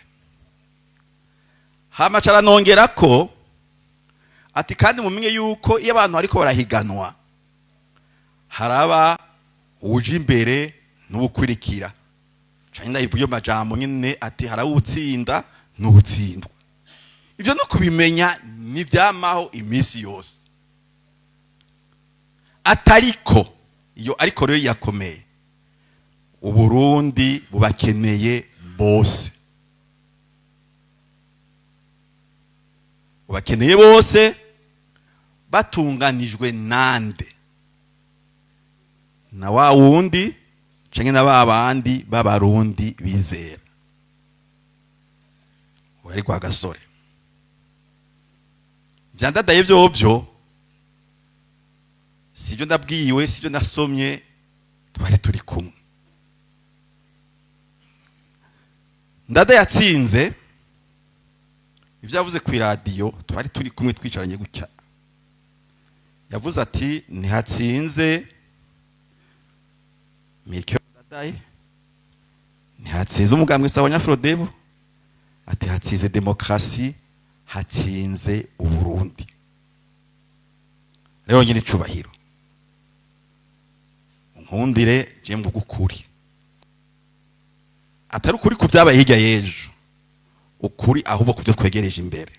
Hama aranongera ko ati: "Kandi mumenye yuko iyo abantu bariko barahiganwa haraba uje imbere n'uwukurikira." Canke ndayivuga iyo majambo nyene, ati: "Haraba uwutsinda n'uwutsindwa." Ivyo no kubimenya nivyamaho iminsi yose. Atariko iyo, ariko rero yakomeye, Uburundi bubakeneye bose, bubakeneye bose. Batunganijwe nande? Na wa wundi canke na ba bandi b'Abarundi bizera. Uwo yari Rwagasore. Vyandadaye vyovyo sivyo ndabwiwe, sivyo nasomye, twari turi kumwe. Ndada yatsinze, ivyo yavuze ku iradiyo twari turi kumwe, twicaranye gutya. Yavuze ati: "Ntihatsinze Melchior Ndadaye, ntihatsinze umugambwe Sahwanya Frodebu," ati: "hatsinze demokrasi, hatsinze Uburundi." Rero nyine icubahiro, nkundire je mvuga ukuri, atari ukuri ku vyabaye hirya y'ejo, ukuri ahubwo ku byo twegereje imbere.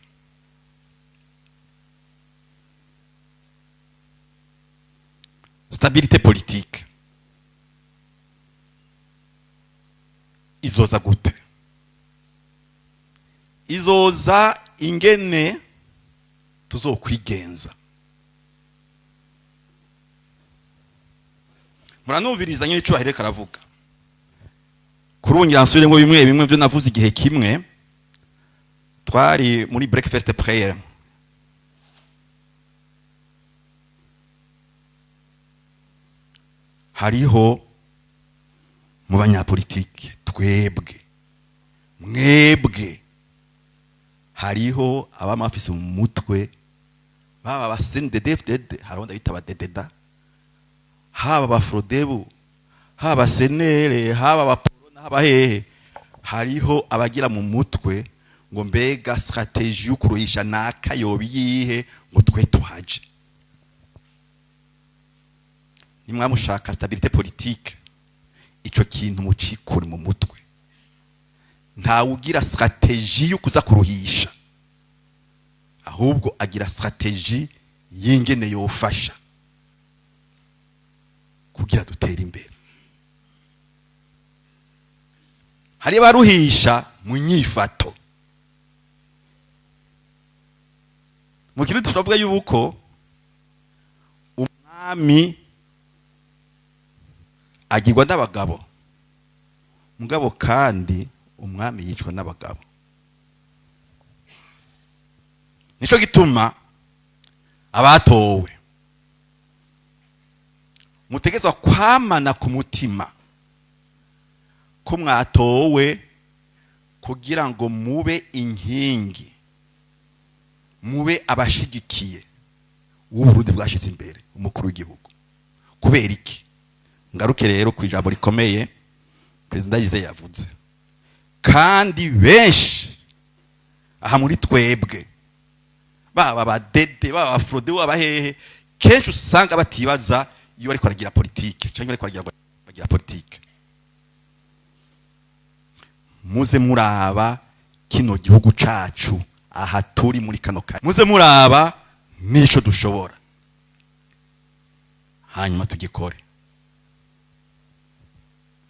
Stabilité politique izoza gute? Izoza ingene tuzokwigenza. Muranumviriza nyine icubahiro karavuga kurungira, nsubiremo bimwe bimwe byo navuze igihe kimwe twari muri breakfast prayer. Hariho mu banyapolitike twebwe mwebwe, hariho abamafise mu mutwe, baba ba CNDD-FDD, hariho ndabita abadededa, haba abafrodebu, haba senere, haba abaporona, haba hehe, hariho abagira mu mutwe ngo: "Mbega stratégie yo kuruhisha naka yoba iyihe ngo twe tuhaje?" Nimwamushaka stabilité politique, ico kintu mucikure mu mutwe. Ntawugira stratégie yo kuza kuruhisha, ahubwo agira stratégie y'ingene yofasha kugira dutere imbere. Hari abaruhisha mu nyifato. Mu kintu turavuga yuko umwami agirwa n'abagabo, mugabo kandi umwami yicwa n'abagabo. Nico gituma abatowe mutegezwa kwamana ku mutima ko mwatowe kugira ngo mube inkingi, mube abashigikiye w'Uburundi bwashize imbere umukuru w'igihugu. Kubera iki? Ngaruke rero ku ijambo rikomeye Perezida Yize yavuze, kandi benshi aha muri twebwe, baba abadede, baba abafrode, baba hehe, kenshi usanga batibaza iyo bariko baragira politike canke bariko baragira politike. Muze muraba kino gihugu cacu aha turi muri kano kanya, muze muraba nico dushobora. Hari Hanyuma tugikore.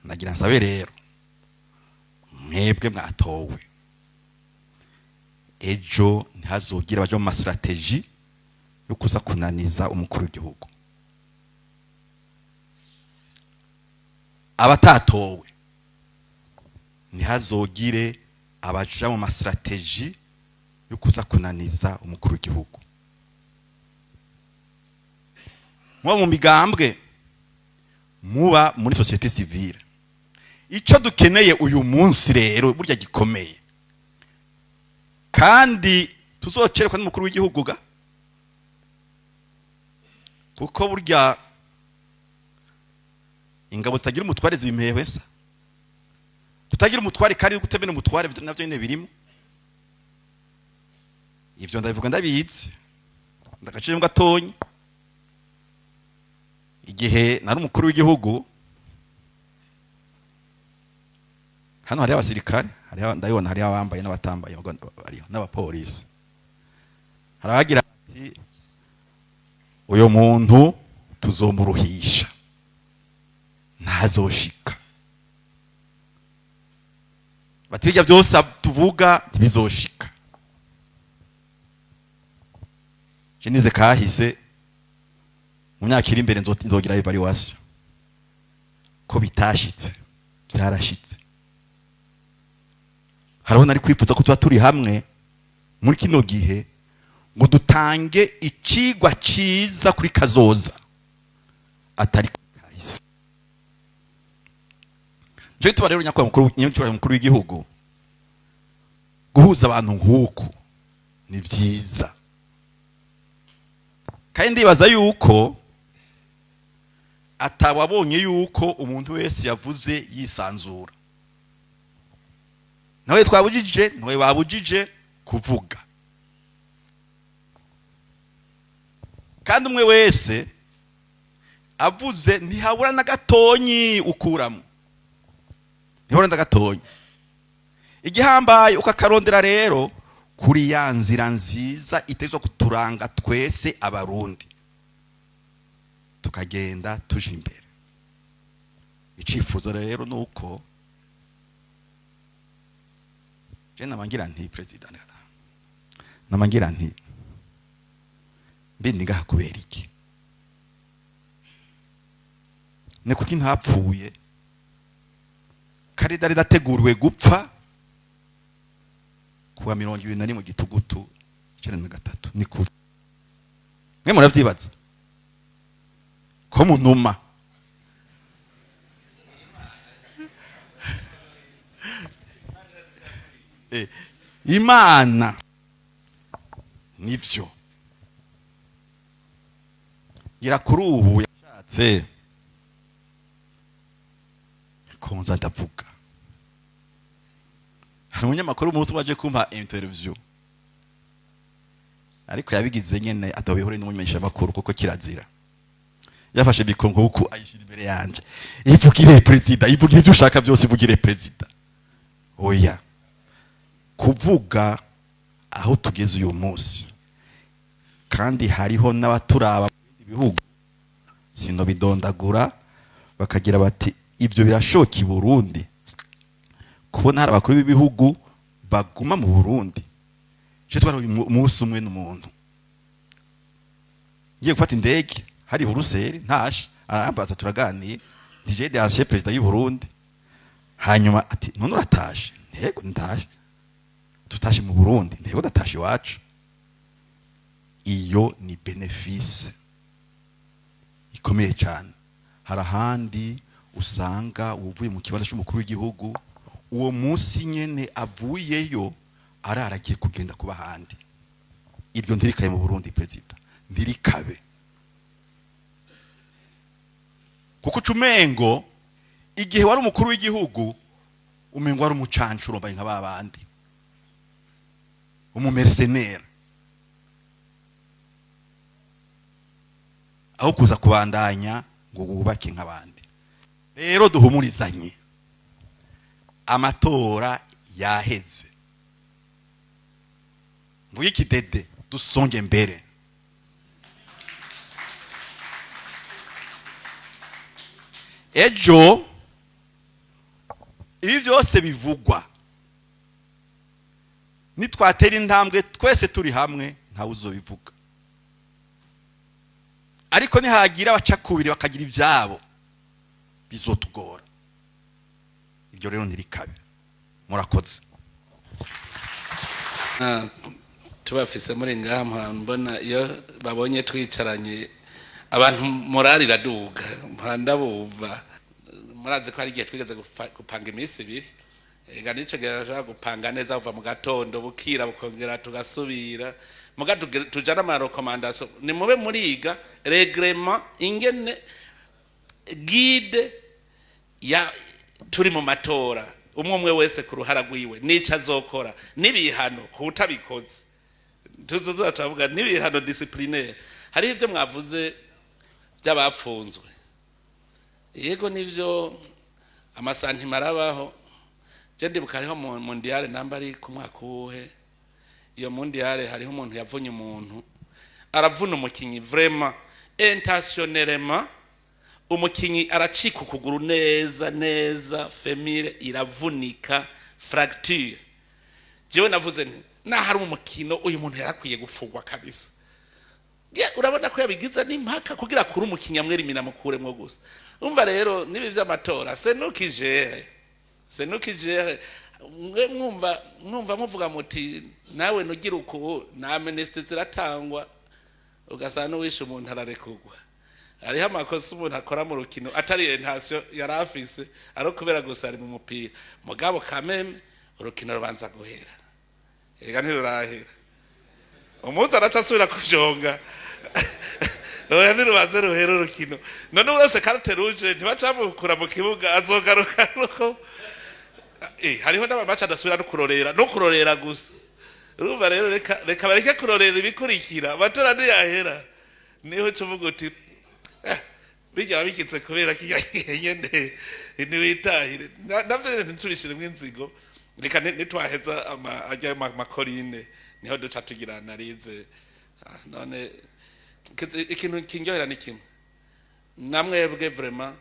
Nagira nsabe rero mwebwe mwatowe, ejo ntihazogire abaja mu ma stratégies yo kuza kunaniza umukuru w'igihugu. Abatatowe, ntihazogire abaja mu ma stratégies yo kuza kunaniza umukuru w'igihugu. Muba mu migambwe, muba muri société civile, icyo dukeneye uyu munsi rero burya gikomeye kandi tuzocerekwa n'umukuru w'igihugu ga, kuko burya ingabo zitagira umutware zibimpewe sa. Kutagira umutware kandi kutemera umutware navyo nyene birimo. Ivyo ndabivuga ndabizi, ndagaciyemo gatonya. Igihe nari umukuru w'igihugu, hano hariho abasirikare, hariho, ndabibona, hariho abambaye n'abatambaye, hariho n'abapolisi. Harabagira ati: "Uyu muntu tuzomuruhisha, ntazoshika." Bati: "Bijya byose tuvuga ntibizoshika." Je nize kahise, mu myaka iri imbere nzogira évaluation ko bitashitse, byarashitse. Hariho nari kwifuza ko tuba turi hamwe muri kino gihe ngo dutange icigwa ciza kuri kazoza, atari kahise. Nico gituma rero, nyakubahwa mukuru, nyakubahwa mukuru w'igihugu, guhuza abantu nk'uku ni vyiza, kandi ndibaza yuko atawabonye yuko umuntu wese yavuze yisanzura. Nawe twabujije, nawe babujije kuvuga, kandi umwe wese avuze ntihabura na gatonyi ukuramo, ntihabura na gatonyi. Igihambaye ukakarondera rero kuri ya nzira nziza itezwa kuturanga twese Abarundi, tukagenda tuja imbere. Icifuzo rero nuko je namangira nti, president, namangira nti: mbe ndi ngaha kubera iki? Ni kuki ntapfuye kare dari dateguriwe gupfa kuwa 21 gitugutu 93? Ni kuki? Mwe muravyibaza ko munuma. Imana nivyo ngira kuri ubu yashatse konza ndavuga. Hari umunyamakuru umunsi waje kumpa interview, ariko yabigize nyene atabihure n'umumenyeshamakuru, kuko kirazira. Yafashe micro nkuku, ayishira imbere yanje: "Ivugire perezida, ivugire ivyo ushaka byose, ivugire perezida." Oya, kuvuga aho tugeze uyu munsi, kandi hariho n'abaturaba mu bindi bihugu, sinobidondagura, bakagira bati: "Ibyo birashoboka i Burundi kubona hari abakuru b'ibihugu baguma mu Burundi?" Je twari umunsi umwe n'umuntu ngiye gufata indege hari Buruseli, ntashe, arambaza, turaganiye, nti: "Je ancien président y'u Burundi." Hanyuma ati: "None uratashe?" "Ntego ndatashe." "Tutashe mu Burundi?" "Ntego ndatashe iwacu." Iyo ni bénéfice ikomeye cyane. Hari ahandi usanga uvuye mu kibanza cy'umukuru w'igihugu, uwo munsi nyene avuyeyo arara agiye kugenda kuba ahandi. Iryo ntirikabe mu Burundi, perezida, ntirikabe, kuko ucumengo igihe wari umukuru w'igihugu, umengo wari umucancuro mbaye nka babandi, umu mercenaire, aho kuza kubandanya ngo wubake nk'abandi. Rero duhumurizanye, amatora yaheze, mvuge ikidede, dusonge mbere. Ejo ibi byose bivugwa, nitwatera intambwe twese turi hamwe, ntawe uzobivuga. Ariko nihagira abacakubiri bakagira ibyabo, bizotugora. Ibyo rero ntirikabe. Murakoze. Tubafise muri ngaha, mpora mbona iyo babonye twicaranye abantu morale iraduga, mpora ndabumva. Murazi ko hari igihe twigeze gupanga iminsi 2. Ega nico gihe nashaka gupanga neza kuva mu gatondo bukira, bukongera tugasubira muga tujana ama recommandations. Ni mube muriga règlement ingene guide ya turi mu matora, umwe umwe wese ku ruhara rwiwe n'ico azokora, n'ibihano ku utabikoze. Tuzoza turavuga n'ibihano disciplinaire. Hari ibyo mwavuze by'abapfunzwe, yego nivyo, ama sentiments arabaho. Je ndibuka hariho mu mondial, namba ari ku mwaka uwuhe, iyo mondial hariho umuntu yavunye umuntu, aravuna umukinyi vraiment intentionnellement. Umukinyi aracika ukuguru neza neza, fémur iravunika, fracture. Jewe navuze nti nahari umukino, uyu muntu yarakwiye gupfugwa kabisa. Ya, urabona ko yabigize n'impaka kugira kuri umukinyi amwerimina mukuremwo gusa. Umva rero, nibi vy'amatora, c'est nous qui gère, c'est nous qui gère. Mwe mwumva muvuga muti nawe nugira uku, na amnistie ziratangwa, ugasanga n'uwishe umuntu ararekugwa. Hariho amakosa umuntu akora mu rukino atari intention yari afise, ari kubera gusa ari mu mupira. Mugabo kameme urukino rubanza guhera. Ega ntirurahera, umunsi araca asubira kuvyonga. Oya, ntirubanze ruhera urukino. None urose carte rouge, ntibacamukura mu kibuga, azogaruka nuko hariho n'ama matchs adasubira no kurorera gusa. Urumva rero, reka bareke kurorera ibikurikira. Amatora ntiyahera, niho uca uvuga uti bijya wabikitse kubera kirya gihe nyene ntiwitahire. Navyo nyene ntitubishiremwo inzigo. Reka nitwaheza arya makorine, niho duca tugira analyse. None ikintu kindyohera ni kimwe, namwebwe vraiment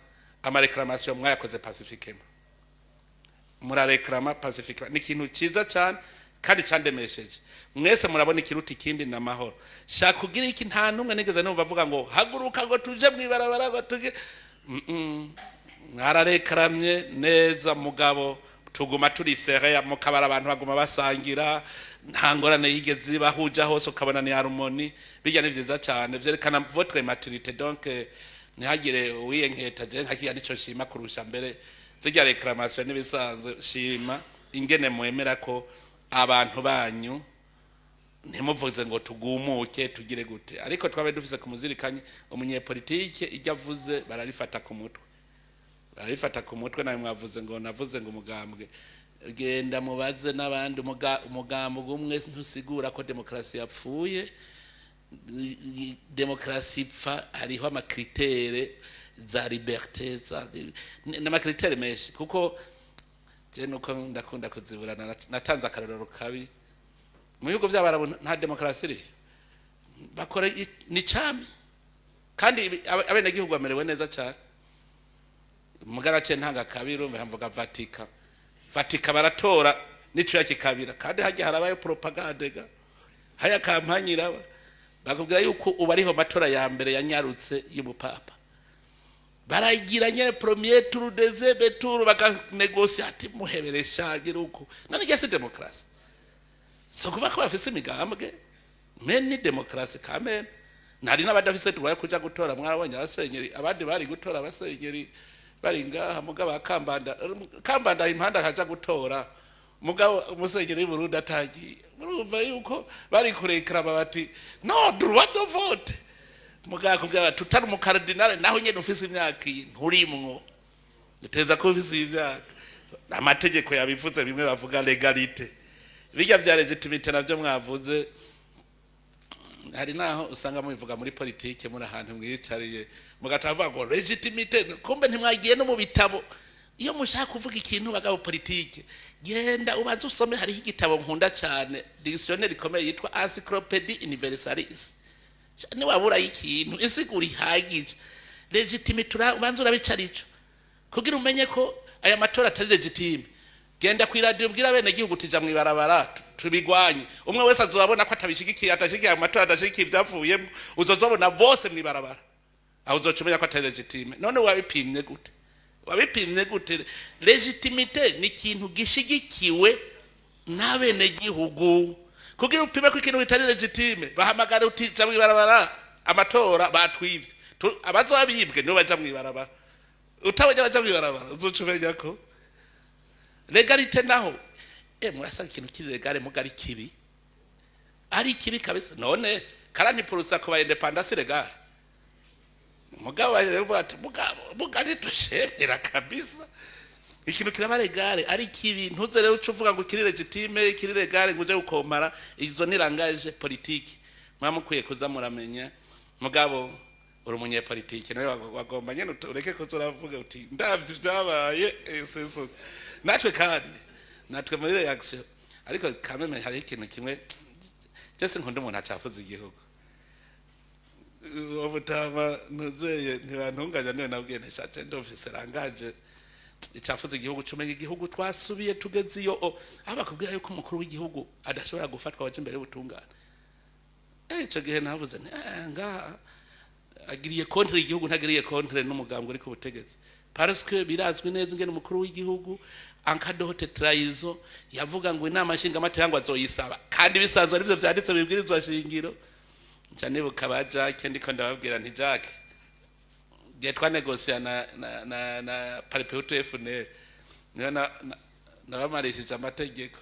ama réclamations mwayakoze pacifiquement, murareklama pacifiquement, ni ikintu cyiza cyane kandi candemesheje. Mwese murabona ikiruta ikindi na mahoro. Shaka kugira iki, nta numwe nigeze numva avuga ngo haguruka ngo tuje mwibarabara ngo tuje. Mwararekramye neza, mugabo tuguma turi sere mukabara, abantu baguma basangira, nta ngorane yigeze bahuja hose, ukabona ni harmonie. Bijya ni vyiza cyane, vyerekana votre maturité. Donc ntihagire uwiyenketa. Je nka kiya nico nshima kurusha mbere zirya réclamation n'ibisanzwe. Shima ingene mwemera ko abantu banyu, ntimuvuze ngo tugumuke tugire gute, ariko twabe dufise kumuzirikanye umunyepolitike ijya avuze bararifata ku mutwe, bararifata ku mutwe. Nawe mwavuze ngo navuze ngo umugambwe, genda mubaze n'abandi. Umugambwe umwe ntusigura ko demokarasi yapfuye. Demokarasi ipfa hariho ama critères za liberté, za n'ama critères menshi, kuko je nuko ndakunda kuziburana. Natanze akarorero kabi: mu bihugu by'Abarabu nta demokarasi iriyo, bakora ni cami, kandi abenegihugu bamerewe neza cyane. Mugarace ntanga kabiri, mvuga Vatican. Vatican baratora n'icuya kikabira, kandi hajya harabayo propagande ga haya campagne iraba, bakubwira yuko ubu ariho matora ya mbere yanyarutse y'umupapa. Baragira nyene premier tour, deuxième tour, bakanegosia ati muheberesha gira uko. None igese demokarasi so kuva ko bafise imigambwe mais ni demokarasi kameme. Ntari n'abadafise droit kuja gutora. Mwarabonye abasenyeri, abandi bari gutora, abasenyeri bari ngaha, mugabo akambanda Kambanda impanda akaja gutora, mugabo umusenyeri w'Uburundi atagiye. Murumva yuko bari kurekrama bati no droit de vote, mugabo akubwira bati utari umukardinale naho nyene ufise imyaka iyi nturimwo, uteza ko ufise iyi myaka. Amategeko yabivuze, bimwe bavuga légalité. Bijya vya légitimité navyo mwavuze, hari naho usanga mubivuga muri politike, muri ahantu mwicariye mugatavuga ngo légitimité, kumbe ntimwagiye no mu bitabo. Iyo mushaka kuvuga ikintu, bagabo politike, genda ubanze usome. Hariho igitabo nkunda cyane, dictionnaire ikomeye yitwa Encyclopédie Universalis. Niwabura ikintu, insiguro ihagije, légitimité ubanza urabica arico. Kugira umenye ko aya matora atari légitime, genda ku iradiyo, ubwira bene gihugu tija mw'ibarabara tubigwanye. Umwe wese azobabona ko atabishigikiye, atashigikiye ayo matora, adashigikiye ivyavuyemo. Uzozobona bose mw'ibarabara, aho uzoca umenya ko atari légitime. None wabipimye gute? Wabipimye gute? Légitimité ni ikintu gishigikiwe n'abenegihugu. Kugira upime ko ikintu bitari légitime, bahamagara uti: "Ja mw'ibarabara, amatora batwivye." Abazoba bibwe nibo baja mw'ibarabara. Utabonye abaja mw'ibarabara, uzoca umenya ko légalité naho murasanga ikintu kiri légale muga ari kibi, ari kibi kabisa. None 40% ku ba indépendance légale, mugabo bavuga ati mugabo mugari dushemera kabisa. Ikintu kiraba légale ari kibi. Ntuze rero uca uvuga ngo kiri légitime, kiri légale, ngo uje gukomara. Izo ni langage politique muba mukwiye kuza muramenya. Mugabo uri umunyepolitike nawe, wagomba nyene ureke kuza uravuga uti: "Ndavye ivyabaye." Sesoze natwe kandi natwe muri réaction, ariko kameme hariho ikintu kimwe cyose nkunda: umuntu acafuza igihugu. Uwo mutama ntuzeye ntibantunganya, niwe nabwiye ntishaje ndumvise rangaje icafuza igihugu, cumenya igihugu twasubiye tugeze iyo aho bakubwira yuko umukuru w'igihugu adashobora gufatwa waje imbere y'ubutungane. Ico gihe navuze nti: "Ngaha agiriye contre igihugu, ntagiriye contre n'umugambwe uri ku butegetsi," parce que birazwi neza ingene umukuru w'igihugu en cas de haute trahison yavuga ngo inama nshingamateka ngo azoyisaba, kandi bisanzwe arivyo vyanditse bibwirizwa shingiro. Nca nibuka ba Jacques, ndiko ndababwira nti: "Jacques, gihe twanegosia na Palipehutu FNL, niyo nabamarishije amategeko."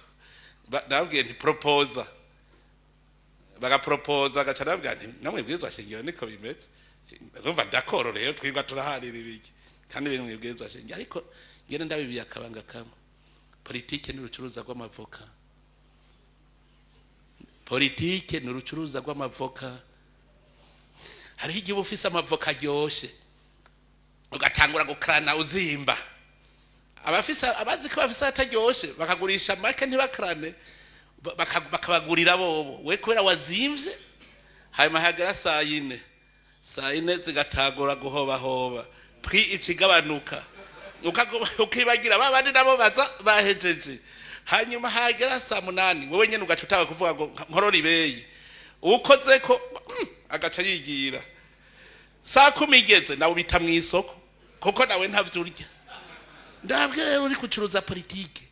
Ndababwiye nti: "Proposa." Bagapropoza, agaca ndababwira nti: "Namwe bwirizwa shingiro niko bimeze." Urumva, d'accord. Rero twirwa turaharira ibiki kandi biri mu ibwirizwa shingiro? Ariko ngene ndabibiye akabanga kamwe: politike ni urucuruza rw'amavoka, politike ni urucuruza rw'amavoka. Hariho igihe uba ufise amavoka aryoshe, ugatangura gukarana uzimba. Abafise, abazi ko bafise ataryoshe, bakagurisha make, ntibakarane, bakabagurira bobo, we kubera wazimvye. Hanyuma hagera saa 4, saa 4 zigatangura guhobahoba, prix ikigabanuka, ukaguma ukibagira ba bandi nabo baza bahejeje. Hanyuma hagera saa 8, wewe nyene ugaca utanga kuvuga ngo nkorora ibeyi, ukoze ko agaca yigira. Saa 10 igeze, nawe ubita mu isoko kuko nawe ntavyo urya. Ndabwira rero, uri kucuruza politike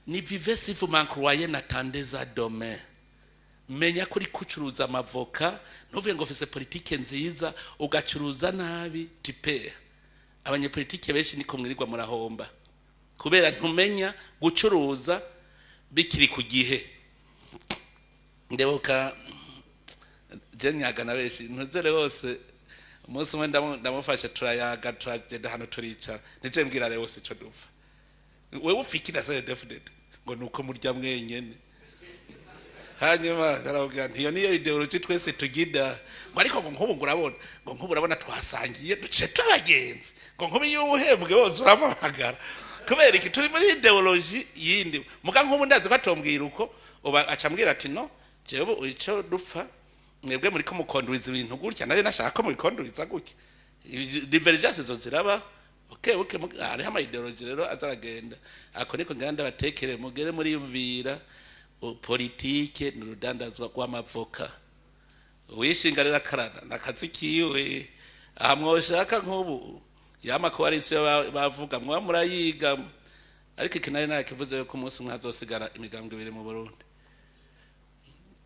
ni vivez si vous m'en croyez, n'attendez à demain. Menya ko uri kucuruza amavoka. Ntuvuge ngo ufise politike nziza, ugacuruza nabi, tu perds. Abanyepolitike benshi niko mwirirwa murahomba, kubera ntumenya gucuruza bikiri ku gihe. Ndebuka je nyaga na benshi, ntuzere bose. Umunsi umwe ndamufashe, turayaga, turagenda hano, turicara. Nije mbwira rero wose ico dupfa: "Wewe ufikira CNDD-FDD ngo nuko murya mwenyene." Hanyuma arababwira nti: "Iyo niyo idéologie twese tugida." Ngo ariko ngo nk'ubu ngo urabona, ngo nk'ubu urabona twasangiye, duce tubagenzi, ngo nk'ubu iyo uhembwe wose uramuhamagara. Kubera iki? Turi muri idéologie yindi. Muga nk'ubu ndazi ko atombwira uko uba, aca ambwira ati: "No jewe ico dupfa, mwebwe muriko mukonduriza ibintu gutya, nayo nashaka ko mubikonduriza gutya." Divergence zo ziraba buke buke. Hariho ama idéologie rero azaragenda. Ako niko ngenda ndabatekere, mugere muriyumvira. Politike ni urudandazwa rw'amavoka. Uwishinga rero akarana nakazi kiwe. Aha mwoshaka nk'ubu yama coalition bavuga, mwa murayiga. Ariko iki nari nakivuze yuko umunsi umwe hazosigara imigambwe ibiri mu Burundi,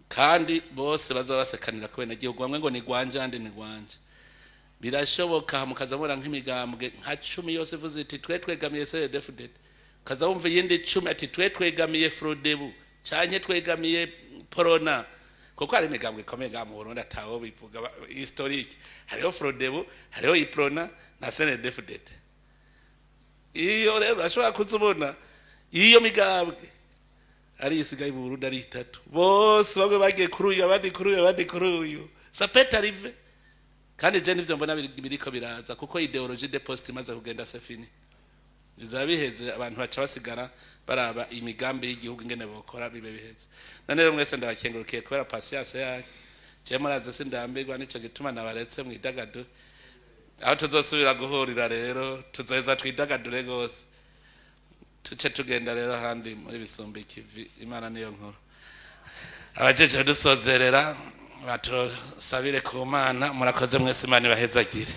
kandi bose bazoba basekanira ku benegihugu, bamwe ngo ni gwanje, andi ni gwanje. Birashoboka mukaza mubona nk'imigambwe nka 10 yose ivuze iti: "Twe twegamiye CNDD-FDD." Ukaza wumva iyindi 10 ati: "Twe twegamiye Frodebu canke twegamiye Porona," kuko hari imigambwe ikomeye ngaha mu Burundi atawo bivuga historique. Hariho Frodebu, hariho Iprona na CNDD-FDD. Iyo rero urashobora kuza ubona iyo migambwe ari isigaye mu Burundi ari itatu, bose bamwe bagiye kuri uyu, abandi kuri uyu, abandi kuri uyu. Ça peut arriver. Kandi je nivyo mbona biriko biraza, kuko idéologie de poste imaze kugenda, c'est fini, bizaba biheze. Abantu baca basigara baraba imigambi y'igihugu ingene bokora, bibe biheze. None rero mwese ndabakengurukiye kubera patience yanyu. Je murazi sindambirwa, nico gituma nabaretse mwidagadure. Aho tuzosubira guhurira rero, tuzoheza twidagadure rwose, tuce tugenda rero ahandi muri bisumba ikivi. Imana niyo nkuru. Abajeje dusozerera batusabire ku Mana. Murakoze mwese, Imana ibahezagire.